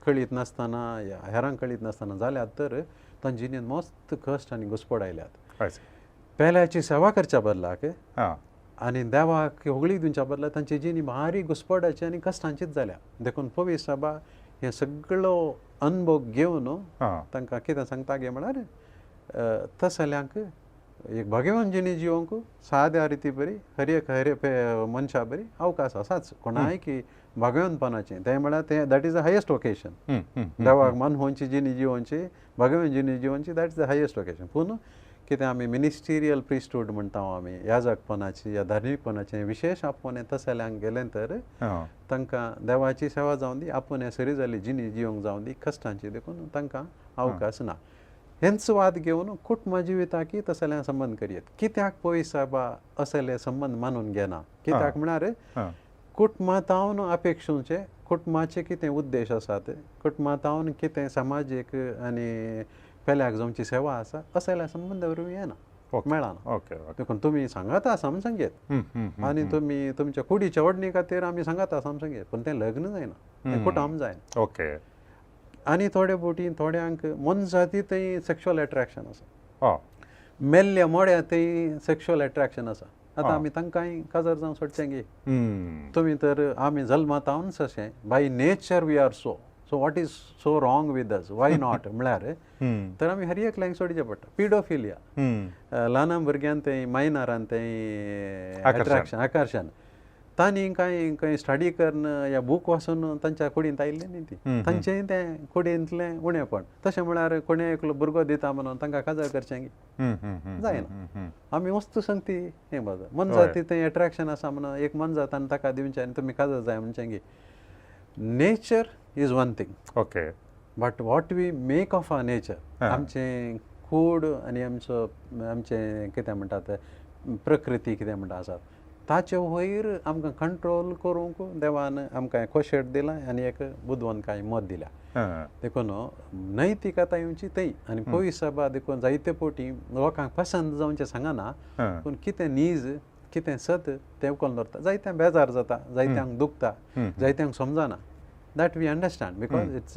कळीत नासतना या हेरांक कळीत नासतना जाल्यात तर तांचे जिणेंत मस्त कश्ट आनी घुस्पड आयल्यात. पेल्याची सेवा करच्या बदलाक आनी देवाक होगळी दिवच्या बदलाक तांची जिणी भारी घुस्पडाची आनी कश्टांचीच जाल्या. देखून पवी सभा हें सगळो अनुभव घेवन तांकां कितें सांगता गे म्हळ्यार तसल्यांक एक भगवान जिणी जिवंक साद्या रिती बरी हर एक हर मनशा बरी अवकाश आसाच कोणाय की भगवंतपणाचें तें म्हळ्यार तें that is the highest vocation. देवाक मनहोवची जिणी जिवोवची भगवान जिणी जिवोवची that is the highest vocation. पूण कितें आमी मिनिस्टिरियल प्रिस्टूड म्हणटा आमी याजकपणाची या धार्मीकपणाचें विशेश आपोवणें तसल्यांक गेलें तर तांकां देवाची सेवा जावं दी आपूण सरी जाली जिणी जिवंक जावं दी कश्टांची देखून तांकां अवकाश ना. हेंच वाद घेवन कुटुंब जिविताकी तसल्या संबंद करयेत कित्याक पयस बा असले संबंद मानून घेना कित्याक म्हळ्यार कुटुंबांतावन अपेक्षुचे कुटुंबाचे कितें उद्देश आसात कुटुंबांतावन कितें समाजीक आनी पेल्याक जावची सेवा आसा असल्या संबंद वरवीं येना मेळना. देखून तुमी सांगात आसा म्हूण सांगेत आनी तुमी तुमच्या कुडीच्या ओडणी खातीर आमी सांगात आसा म्हूण सांगेत पूण तें लग्न जायना तें कुटुंब जायना. ओके आनी थोडे बोटी थोड्यांक मनजाती थंय सेक्शुअल एट्रॅक्शन आसा मेल्ल्या मोड्या थंय सेक्शुअल एट्रॅक्शन आसा. आतां आमी तांकांय काजार जावन सोडचें गे तुमी तर आमी जल्मातावनच अशें by nature we are so so what is so wrong with us why not म्हळ्यार तर आमी हर एकल्यांक सोडचें पडटा. पिडोफिलिया ल्हान भुरग्यान थंय मायनरान थंय एट्रॅक्शन आकर्शण तांणी कांय खंय स्टडी करून या बूक वाचून तांच्या कुडींत आयिल्लें न्ही ती तांचेंय तें कुडींतलें उणेपण. तशें म्हळ्यार कोणें एकलो भुरगो दिता म्हणून तांकां काजार करचें जायना. आमी वस्तू सांगती हें बाजार मनजाती थंय एट्रॅक्शन आसा म्हणून एक मनजात आनी ताका दिवचें आनी तुमी काजार जाय म्हणचें गी. Nature is one thing okay but what we make of our nature आमचें कूड आनी आमचो आमचें कितें म्हणटात प्रकृती कितें म्हणटा आसात ताचे वयर आमकां कंट्रोल करूंक देवान आमकां कोशेट दिलां आनी एक बुदवंतकाय मत दिल्या. देखून नैतिकता येवची थंय आनी पयस सभा देखून जायते पटी लोकांक पसंत जावचें सांगना पूण कितें नीज कितें सत तें उखलून दवरता. जायत्यांक बेजार जाता जायत्यांक दुखता जायत्यांक समजना that we understand because it's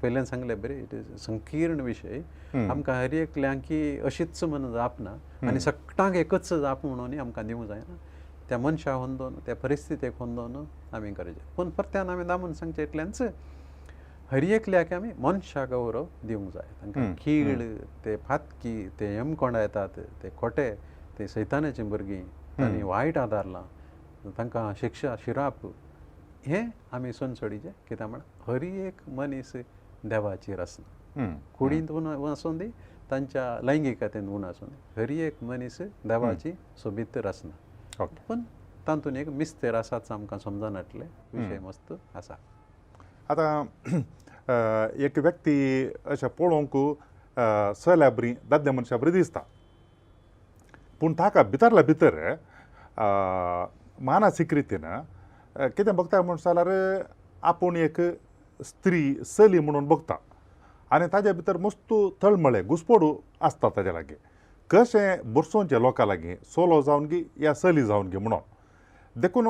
पयल्यान सांगलें बरें it is संकीर्ण विशय. आमकां हर एकल्यांकी अशीच म्हण जाप ना आनी सगळ्यांक एकच जाप म्हणून आमकां दिवंक जायना. त्या मनशाक होंदोन त्या परिस्थितीक होंदोन आमी करचें पूण परत्यान आमी दामून सांगचें इतलेंच हर एकल्याक आमी मनशा गौरव दिवंक जाय. तांकां कीळ ते फातकी ते यमकोंडा येतात ते खोटे ते सैतानाची भुरगीं तांणी वायट आदारलां तांकां शिक्षा शिराप हें आमी सोडीचें कित्याक म्हळ्यार हर एक मनीस देवाची रचना कुडींत उण आसूं दी तांच्या लैंगिकतेन उण आसूं दी हर एक मनीस देवाची सोबीत रचना. पूण तातूंत एक मिस्तेर आसाच आमकां समजनातले विशय मस्त आसा. आतां एक व्यक्ती अशें पळोवंक चल्या बरी दादल्या मनशा बरी दिसता पूण ताका भितरल्या भितर मानसीक रितीन कितें बघता म्हण जाल्यार आपूण एक स्त्री चली म्हणून बघता आनी ताज्या भितर मस्त तळमळे घुसपोडू आसता ताज्या लागीं कशें बुरसोंचे लोकां लागीं सोलो जावन गी या चली जावन गी म्हणून देखून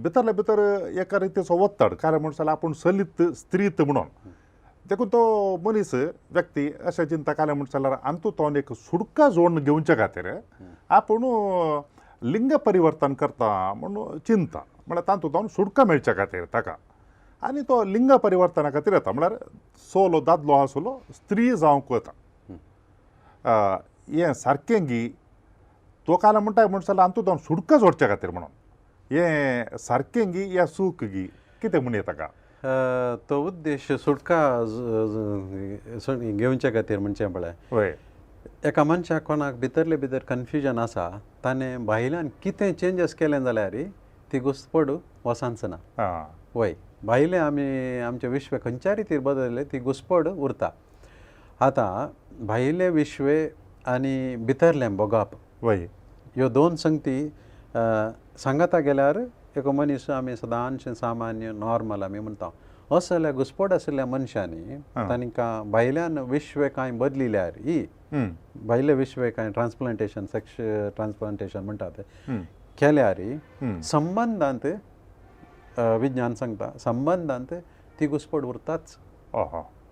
भितरल्या भितर एका रितीचो वत्तड कारण म्हण जाल्यार आपूण चलीत स्त्रीत म्हणून देखून तो मनीस व्यक्ती अशें चिंता कालें म्हण जाल्यार आमचो तो एक सुडका जोडून घेवच्या खातीर आपूण लिंग परिवर्तन करता म्हणून चिंता म्हळ्यार तातूंत जावन सुटका मेळच्या खातीर ताका आनी तो लिंग परिवर्तना खातीर येता म्हळ्यार सोलो दादलो आसलो स्त्री जावंक वता. हें सारकें गी तो काल म्हणटा म्हण जाल्यार आमचो जावन सुटका जोडच्या खातीर म्हणून हें सारकें गी या चूक गी कितें म्हण येता का तो उद्देश सुटका घेवच्या खातीर म्हणचें पळय हय एका मनशाक कोणाक भितरले भितर कन्फ्युजन आसा ताणें भायल्यान कितें चेंजस केलें जाल्यार ती घुसपड वसांच ना. वय भायलें आमी आमचें विश्व खंयच्या रितीर बदललें ती घुसपड उरता. आतां भायलें विश्व आनी भितरलें भोगप वय ह्यो दोन संगती सांगाता गेल्यार एक मनीस आमी सदांच सामान्य नॉर्मल आमी म्हणटा असल्या घुसपड आशिल्ल्या मनशांनी तांकां भायल्यान विश्व कांय बदलिल्यार ही भायलें विश्व कांय ट्रान्सप्लांटेशन सेक्स ट्रान्सप्लांटेशन म्हणटात केल्यार संबंदांत विज्ञान सांगता संबंदांत ती घुसपड उरताच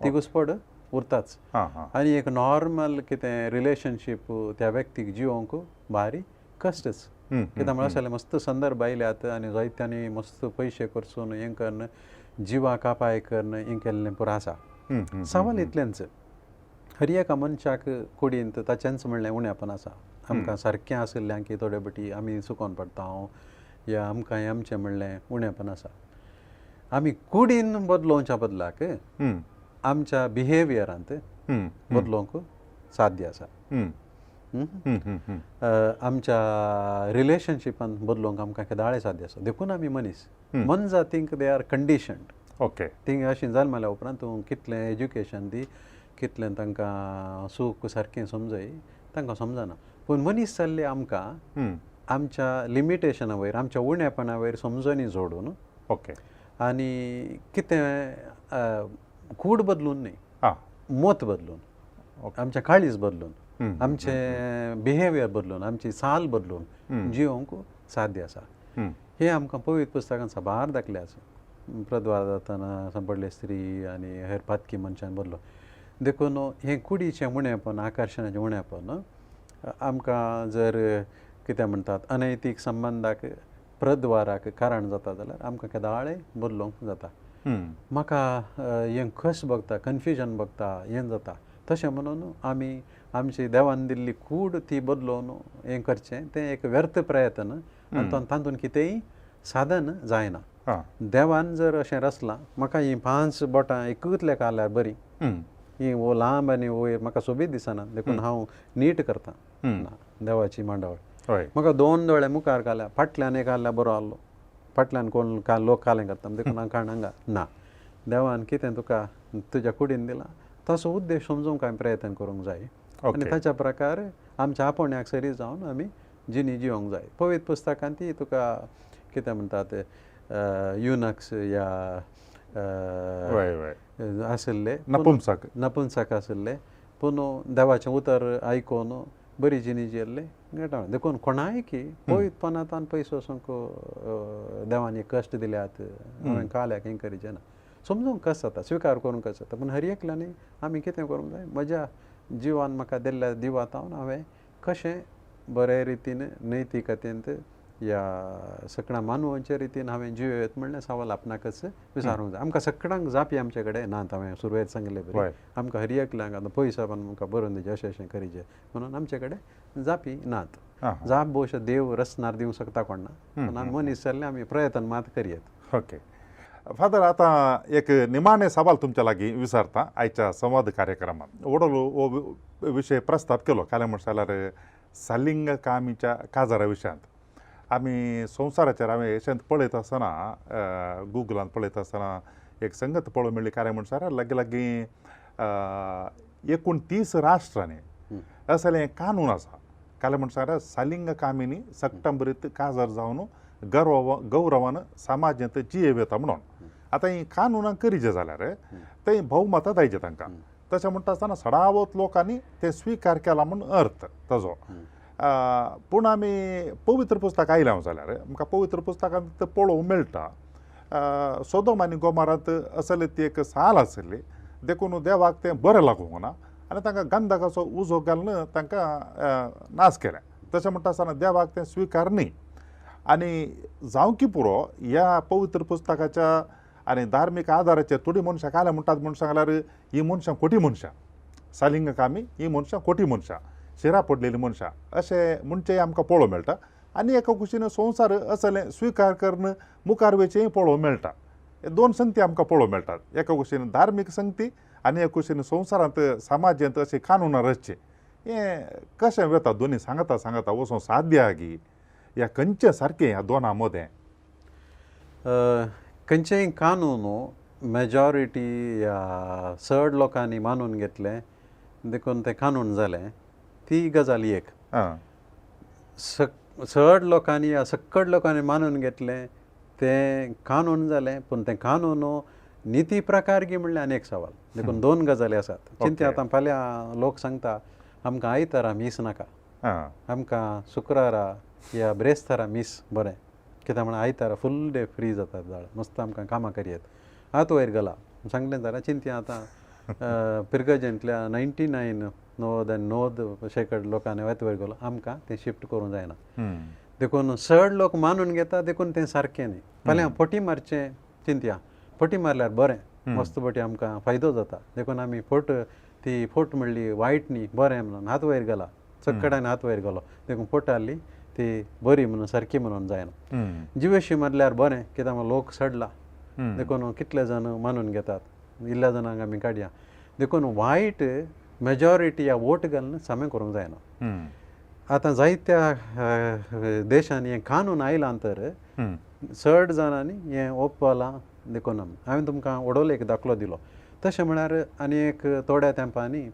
ती घुसपड उरताच आनी एक नॉर्मल कितें रिलेशनशीप त्या व्यक्तीक जिवोवंक भारी कश्टच कित्याक म्हळ्यार असले मस्त संदर्भ आयल्यात आनी जायत्यांनी मस्त पयशे खर्चून हें करून जिवाक अपाय करून हें केल्लें पुरो आसा. सवाल इतलेंच हर एका मनशाक कुडींत ताचेंच म्हणलें उणेपण आसा आमकां सारकें आशिल्ल्यान की थोडे बटी आमी चुकोन पडटा या आमकां आमचें म्हणलें उणेपण आसा. आमी कुडीन बदलोवच्या बदलाक आमच्या बिहेवियरांत बदलोवंक साध्य आसा. आमच्या रिलेशनशिपान बदलोवंक आमकां केदाळे साध्य आसा. देखून आमी मनीस मनजातींक they are conditioned. Okay, thing अशें जल्मल्या उपरांत तूं कितलें एज्युकेशन दी, कितलें तांकां सूख सारकें समजय, तांकां समजना. पूण मनीस जाल्ले आमकां आमच्या लिमिटेशना वयर, आमच्या उणेपणा वयर समजणी जोडून ओके आनी कितें कूड बदलून न्ही, मत बदलून, आमचें काळीज बदलून, आमचें बिहेवियर बदलून, आमची चाल बदलून जिवंक साध्य आसा. हें आमकां पवित्र पुस्तकान साबार दाखले आसा. प्रद्वार जातना सांपडले स्त्री आनी हेर पातकी मनशान बदलो. देखून हें कुडीचें उणेपण, आकर्शणाचें उणेपण आमकां जर कितें म्हणटात अनैतीक संबंदाक प्रद्वाराक कारण जाता जाल्यार आमकां केदाळे बदलूंक जाता. म्हाका हें कस बगता, कन्फ्युजन बगता, हें जाता. तशें म्हणून आमी आमची देवान दिल्ली कूड ती बदलोवन हें करचें तें एक व्यर्थ प्रयत्न आनी तातूंत कितेंय साधन जायना. देवान जर अशें रचलां म्हाका हीं 5 बोटां एकूच लेखा आल्यार बरीं, हीं वो लांब आनी वयर म्हाका सोबीत दिसना, देखून हांव नीट करतां. ना, देवाची मांडावळ. म्हाका 2 दोळे मुखार घाल्या, फाटल्यान एक आल्यार बरो आहलो, फाटल्यान कोण लोक कालें करता देखून हांव काडनांगा. ना, देवान कितें तुका तुज्या कुडीन दिलां ताचो उद्देश समजूंक हांवें प्रयत्न करूंक जाय आनी ताच्या प्रकार आमच्या आपोवण्याक सरी जावन आमी जिणी जिवंक जाय. पवित्र पुस्तकांत ती तुका कितें म्हणटात युनक्स या आशिल्ले, नपुंसक नपुंसक आशिल्ले, पूण देवाचें उतर आयकून बरी जिणी जियेल्ले घडटा. देखून कोणाय की पवित्रपणांत पयस वचूंक देवान कश्ट दिल्यात, हांवें काल्याक हें करीचें ना, समजूंक कस जाता, स्विकार करूंक कस जाता. पूण हर एकल्यांनी आमी कितें करूंक जाय, म्हज्या जिवान म्हाका दिल्ल्या दिवातावन हांवें कशें बरे रितीन नैतिकतेंत या सगळ्या मानवांच्या रितीन हांवें जिवेत म्हणलें सवाल आपणाकच विचारूंक जाय. आमकां सगळ्यांक जापी आमचे कडेन नात. हांवें सुरवेत सांगिल्ले बरी आमकां हर एकल्यांक आतां पयसो पण आमकां बरोवन दिवचें अशें अशें करीचें म्हणून आमचे कडेन जापी नात. जाप भोवशा देव रचणार दिवंक शकता कोण ना, पूण आमी मनीस जाल्ले आमी प्रयत्न मात करयेत. ओके फादर, आतां एक निमाणें सवाल तुमच्या लागीं विचारता आयच्या संवाद कार्यक्रमांत. वडोल हो विशय प्रस्ताप केलो काल्यां म्हणटा जाल्यार सालिंग कामीच्या काजारा विशयांत. आमी संवसाराचेर हांवें अशें पळयत आसतना गुगलांत पळयत आसतना एक संगत पळोवंक मेळ्ळी. कार्य म्हणल्यार लागीं लागीं 29 राष्ट्रांनी असलें कानून आसा. काल्यां म्हणल्यार सालिंग कामिनी सप्टेंबरीत काजार जावन गौरवान समाजांत जियेव येता म्हणून. आतां हीं कानुनां करीचे जाल्यार थंय भोवमतां जायचे तांकां. तशें म्हणटा आसतना सडावत लोकांनी ते स्विकार केला म्हूण अर्थ ताजो. पूण आमी पवित्र पुस्तक आयलें जाल्यार आमकां पवित्र पुस्तकांत पळोवंक मेळटा सोदोम आनी गोमारांत असली ती एक साल आशिल्ली, देखून देवाक तें बरें लागूंक ना आनी तांकां गंधकाचो उजो घालून तांकां नाश केलें. तशें म्हणटा आसतना देवाक तें स्विकार न्ही. आनी जावंकी पुरो ह्या पवित्र पुस्तकाच्या आनी धार्मीक आदाराचेर थोडीं मनशां काल्यां म्हणटात म्हूण सांगल्यार हीं मनशां खोटी मनशां, सालिंग कामी हीं मनशां खोटी मनशां, शिरा पडलेलीं मनशां अशें म्हणचें आमकां पळोवंक मेळटा. आनी एका कुशीन संवसार असलें स्विकार करून मुखार वयचेंय पळोवंक मेळटा. दोन संगती आमकां पळोवंक मेळटात, एका कुशीन धार्मीक संगती आनी एका कुशीन संवसारांत समाजांत अशें कानुनां रचचें. हें कशें वता दोनी सांगता सांगता वचों साध्य आगी ह्या खंयचें सारकें ह्या दोनां मदें? खंयचेय कानून मेजॉरिटी या चड लोकांनी मानून घेतलें देखून तें कानून जालें, ती गजाल एक. चड लोकांनी या सक्कड लोकांनी मानून घेतलें तें कानून जालें, पूण तें कानून निती प्रकार गी म्हणल्यार आनी एक सवाल. देखून दोन गजाली आसात. चिंत्या आतां फाल्यां लोक सांगता आमकां आयतारा मीस नाका, आमकां शुक्रारा या ब्रेस्तारा मीस बरें, कित्याक म्हण आयतारा फूल डे फ्री जाता जाळ मस्त आमकां कामां करयेत. आतां वयर गेला सांगलें जाल्यार चिंत्या आतां पिरगजेंतल्या 99 99% लोकांनी वयर वयर गेलो, आमकां तें शिफ्ट करूंक जायना. देखून चड लोक मानून घेता देखून तें सारकें न्ही. फाल्यां फटी मारचें चिंतया, फटी मारल्यार बरें मस्त फटी आमकां फायदो जाता, देखून आमी फट ती फट म्हणली वायट न्ही बरें म्हणून हात वयर गेला. चक्कडान हात वयर गेलो देखून पोटाली ती बरी म्हणून सारकी म्हणून जायना. जिवेशी म्हणल्यार बरें कित्याक लोक सडला देखून कितले जाण मानून घेतात, इल्ल्या जाणांक आमी काडया. देखून वायट मेजॉरिटी या वोट घालून सामे करूंक जायना. आतां जायत्या देशांनी हें कानून आयलां तर चड जाणांनी हें ओपलां. देखून हांवें तुमकां वडोल एक दाखलो दिलो. तशें म्हळ्यार आनी एक थोड्या तेंपांनी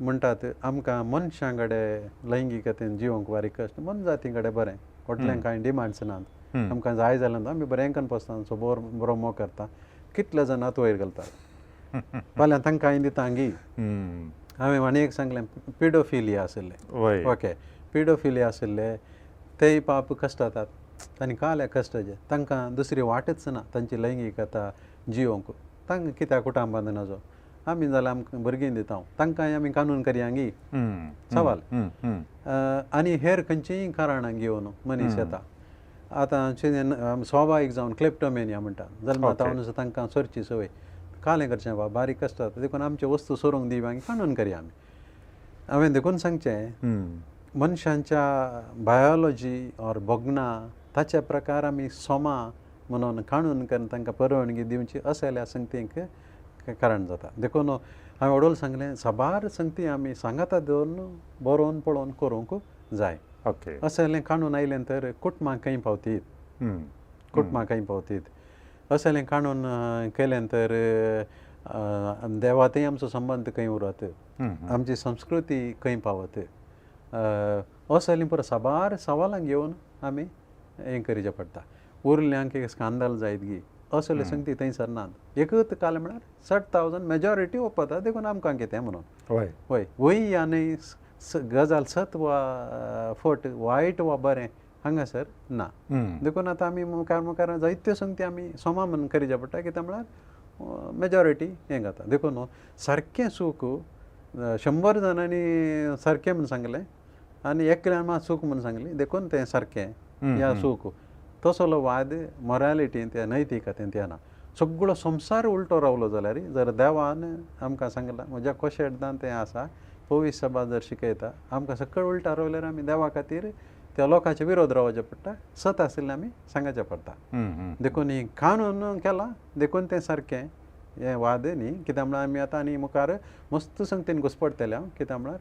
म्हणटात आमकां मनशां कडेन लैंगिकतेन जिवंक बारीक कश्ट, मनजाती कडेन बरें व्हडलें कांय डिमांड्स नात, आमकां जाय जाल्यार आमी बरें करून पोसता, सो बरो मोग करता. कितले जाण हात वयर घालतात फाल्यां तांकां हांवें दिता गी. हांवें आनी एक सांगलें पिडोफिलिया आशिल्लें, ओके पिडोफिलिया आशिल्ले तेय पाप कश्टातात आनी काल्या कश्टाचे तांकां दुसरी वाटच ना तांची लैंगिकता जिवंक. तांकां कित्याक कुटाम बांदना आमी जाल्यार आमकां भुरगीं दिता, तांकांय आमी कानून करया गी सवाल. आनी हेर खंयचीय कारणां घेवन मनीस येता. आतां स्वाभावीक जावन क्लेप्टोमेनिया म्हणटा, जल्मा तावन तांकां सोरची संवय कालें करचें बा बारीक आसता देखून आमच्यो वस्तू सोरूंक दिवया कानून करया आमी. हांवें देखून सांगचें मनशांच्या बायोलॉजी ऑर भोगणां ताचे प्रकार आमी सोमा म्हणून काणून करून तांकां परवानगी दिवची असल्या संगतींक कारण जाता. देखून हांवें वडोल सांगलें साबार संगती आमी सांगाता दवरून बरोवन पळोवन करूंक जाय. ओके असलें काणून आयलें तर कुटुंबां खंय पावतीत, कुटुंबां खंय पावतीत. असलें काणून केलें तर देवातय आमचो संबंद खंय उरत, आमची संस्कृती खंय पावत. असलें पुरो साबार सवालां घेवन आमी हें करचें पडटा. उरल्यांक एक स्कांदल जायत गी असले संगती थंय सरनात. एकूच काल म्हळ्यार 60,000 मेजॉरिटी ओपता देखून आमकां कितें म्हणून हय हय वय या न्हय गजाल सत वा फट वायट वा बरें हांगासर ना. देखून आतां आमी मुखार मुखार जायत्यो संगती आमी सोमा म्हणून करचें पडटा कित्याक म्हळ्यार मेजॉरिटी हें जाता. देखून सारकें सूख 100 जाणांनी सारकें म्हूण सांगलें आनी एकल्यान मात चूक म्हूण सांगली देखून तें सारकें ह्या चूक तसलो वाद मोरालिटीन त्या नैतिकतेन ते ना. सगळो संवसार उलटो रावलो जाल्यार जर देवान आमकां सांगलां म्हज्या कोशेड्दान तें आसा पवित्र सभा जर शिकयता आमकां सकळ उलटा रावल्यार आमी देवा खातीर त्या लोकांचे विरोध रावचें पडटा, सत आशिल्लें आमी सांगचें पडटा. देखून ही कानून केला देखून तें सारकें हें वाद न्ही कित्याक म्हळ्यार आमी आतां आनी मुखार मस्त संगतीन घुसपडटले हांव कित्याक म्हळ्यार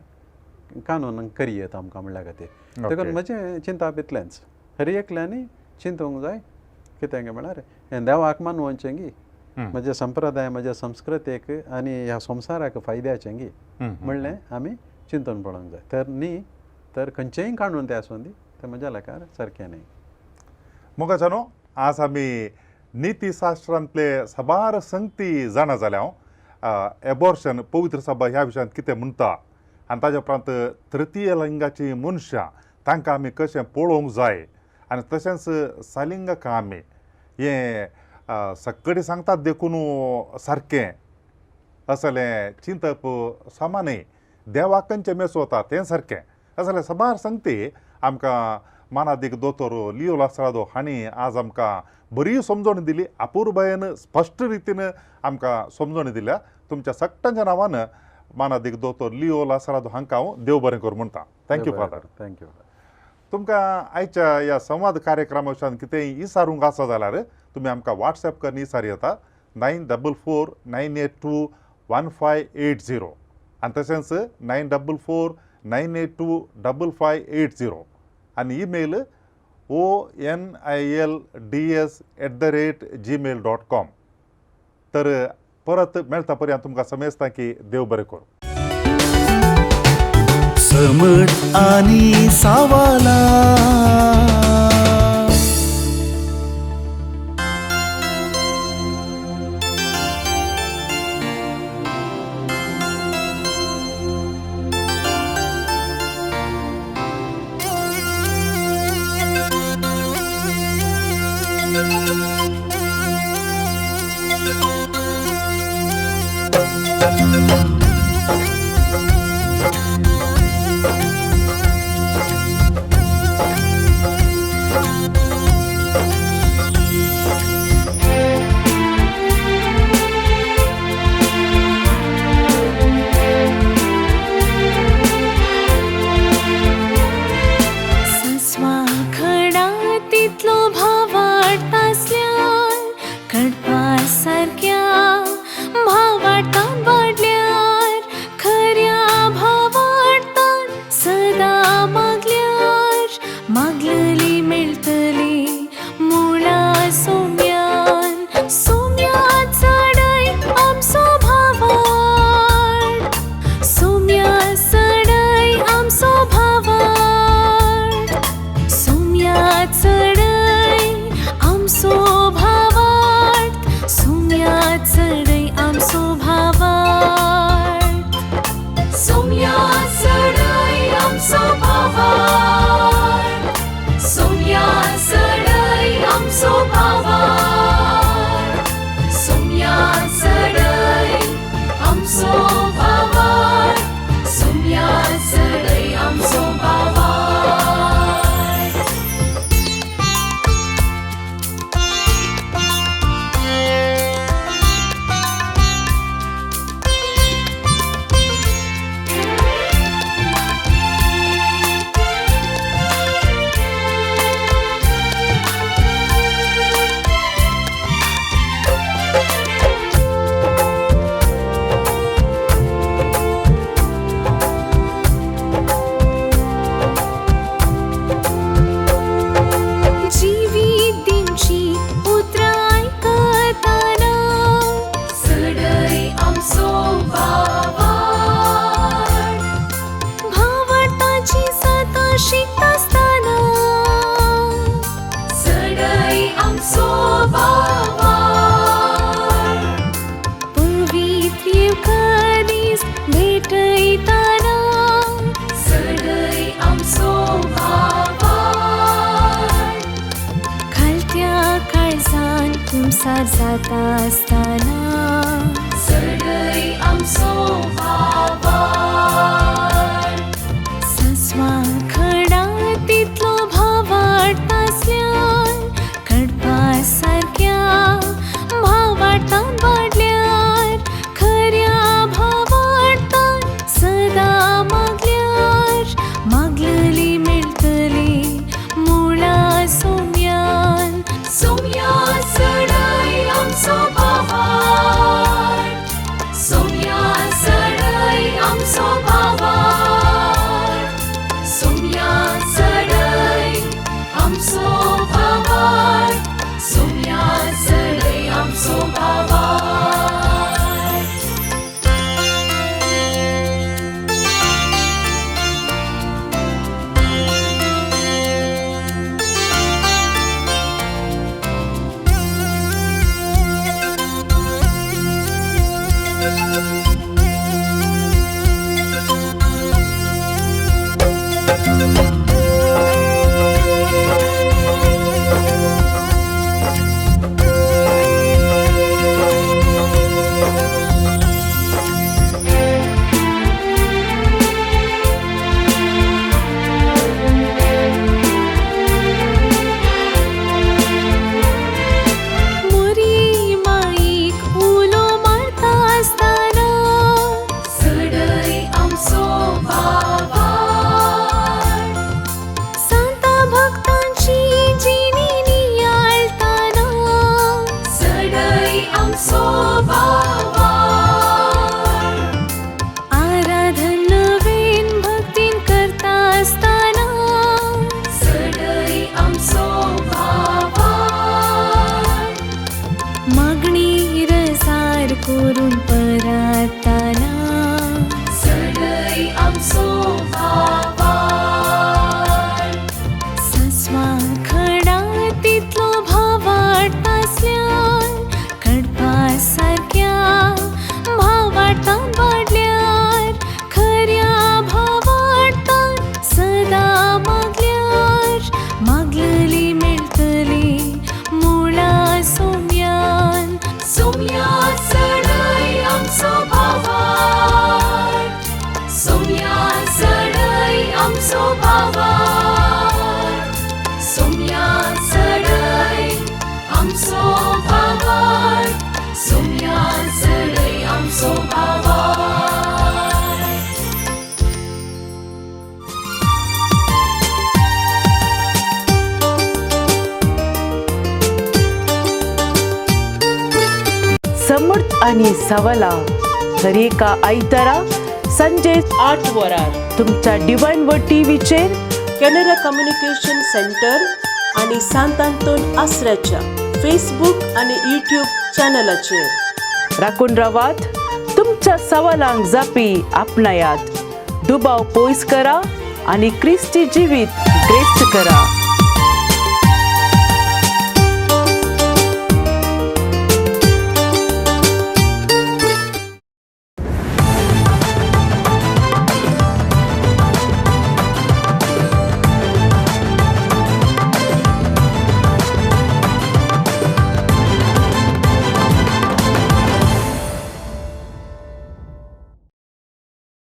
कानून करयेत आमकां म्हणल्या खातीर. देखून म्हजें चिंतप इतलेंच, हर एकल्यांनी चिंतूंक जाय कितें म्हळ्यार हें देवाक मानवचें गी, म्हज्या संप्रदाय म्हज्या संस्कृतेक आनी ह्या संवसाराक फायद्याचें गी म्हणलें आमी चिंतून पळोवंक जाय. तर न्ही तर खंयचेंय काणून तें आसूं दी तें म्हज्या लेखार सारकें न्ही. मोगाच्यानो आज आमी नितीशास्त्रांतले साबार संगती जाणा जाल्या हांव एबॉर्शन पवित्र सभा ह्या विशयांत कितें म्हणटा आनी ताज्या उपरांत तृतीय लिंगाची मनशां तांकां आमी कशें पळोवंक जाय आनी तशेंच सालिंगकां आमी हें सक्कडी सांगतात देखून सारकें असलें चिंतप समा न्हय, देवाक खंयचें मेसवता तें सारकें असलें साबार संगती आमकां मानादीक दोतोर लियो लास्रादो हांणी आज आमकां बरी समजवणी दिली, अपुरबायेन स्पश्ट रितीन आमकां समजवणी दिल्या. तुमच्या सगळ्यांच्या नांवान मानादीक दोतोर लियो लास्रादो हांकां हांव देव बरें करूं म्हणटा. Thank you father. Thank you. तुमकां आयच्या ह्या संवाद कार्यक्रमा विशयान कितेंय विचारूंक आसा जाल्यार तुमी आमकां वॉट्सएप करून विचार येता 944 982 1580 आनी तशेंच 944 982 5580 आनी ईमेल onilds@gmail.com. तर परत मेळटा पर्यंत तुमकां समजता की देव बरें करूं. समट आनी सावाला. कुमसार जाता आसतना चडय आमचो भावार्थ. सस्वा खडा तितलो भावार्थ आसल्यार कडपा सारक्या भावार्थान वाडल्यार खऱ्या भावार्थान सदां मागल्यार मागलली मेळटली मुळा सोम्यान. सोम्या चडय आमचो भावार्थ. सोम्या चडय आमचो भावार्थ. सोम्या चडय आमचो भावार्थ. सोम्या चडय आमचो भावार्थ. मोरी माईक उलो मारता आसतना चडय आमचो भावार्थ. सांता भक्तांची जिणी नियाळताना चडय आमचो भावार्थ. आराधन नवीन भक्तीन करता आसतना चडय आमचो भावार्थ. मागणी रजार करून परताना चडय आमचो भावार्थ. सस्वा खडा तितलो भावार्थ आसल्यार कडपा सारक्या भावार्थान वाडल्यार खऱ्या भावार्थान सदां मागल्यार मागलली मेळटली मुळा सोम्यान. सोम्या चडय आमचो भावार्थ. सोम्या चडय आमचो भावार्थ. सोम्या चडय आमचो भावार्थ. सोम्या चडय आमचो भावार्थ. समर्थ आणि सवला दरेका आयतारा संजे 8 वरार तुमच्या डिवायन व टीव्हीचेर कॅनरा कम्युनिकेशन सेंटर आणि सांत आंतोन आसऱ्याच्या फेसबूक आणि यूट्यूब चॅनलाचेर. राखून रावात, तुमच्या सवालांक जापी आपणायात, दुबाव पयस करा आणि क्रिस्ती जिवीत ग्रेस्त करा.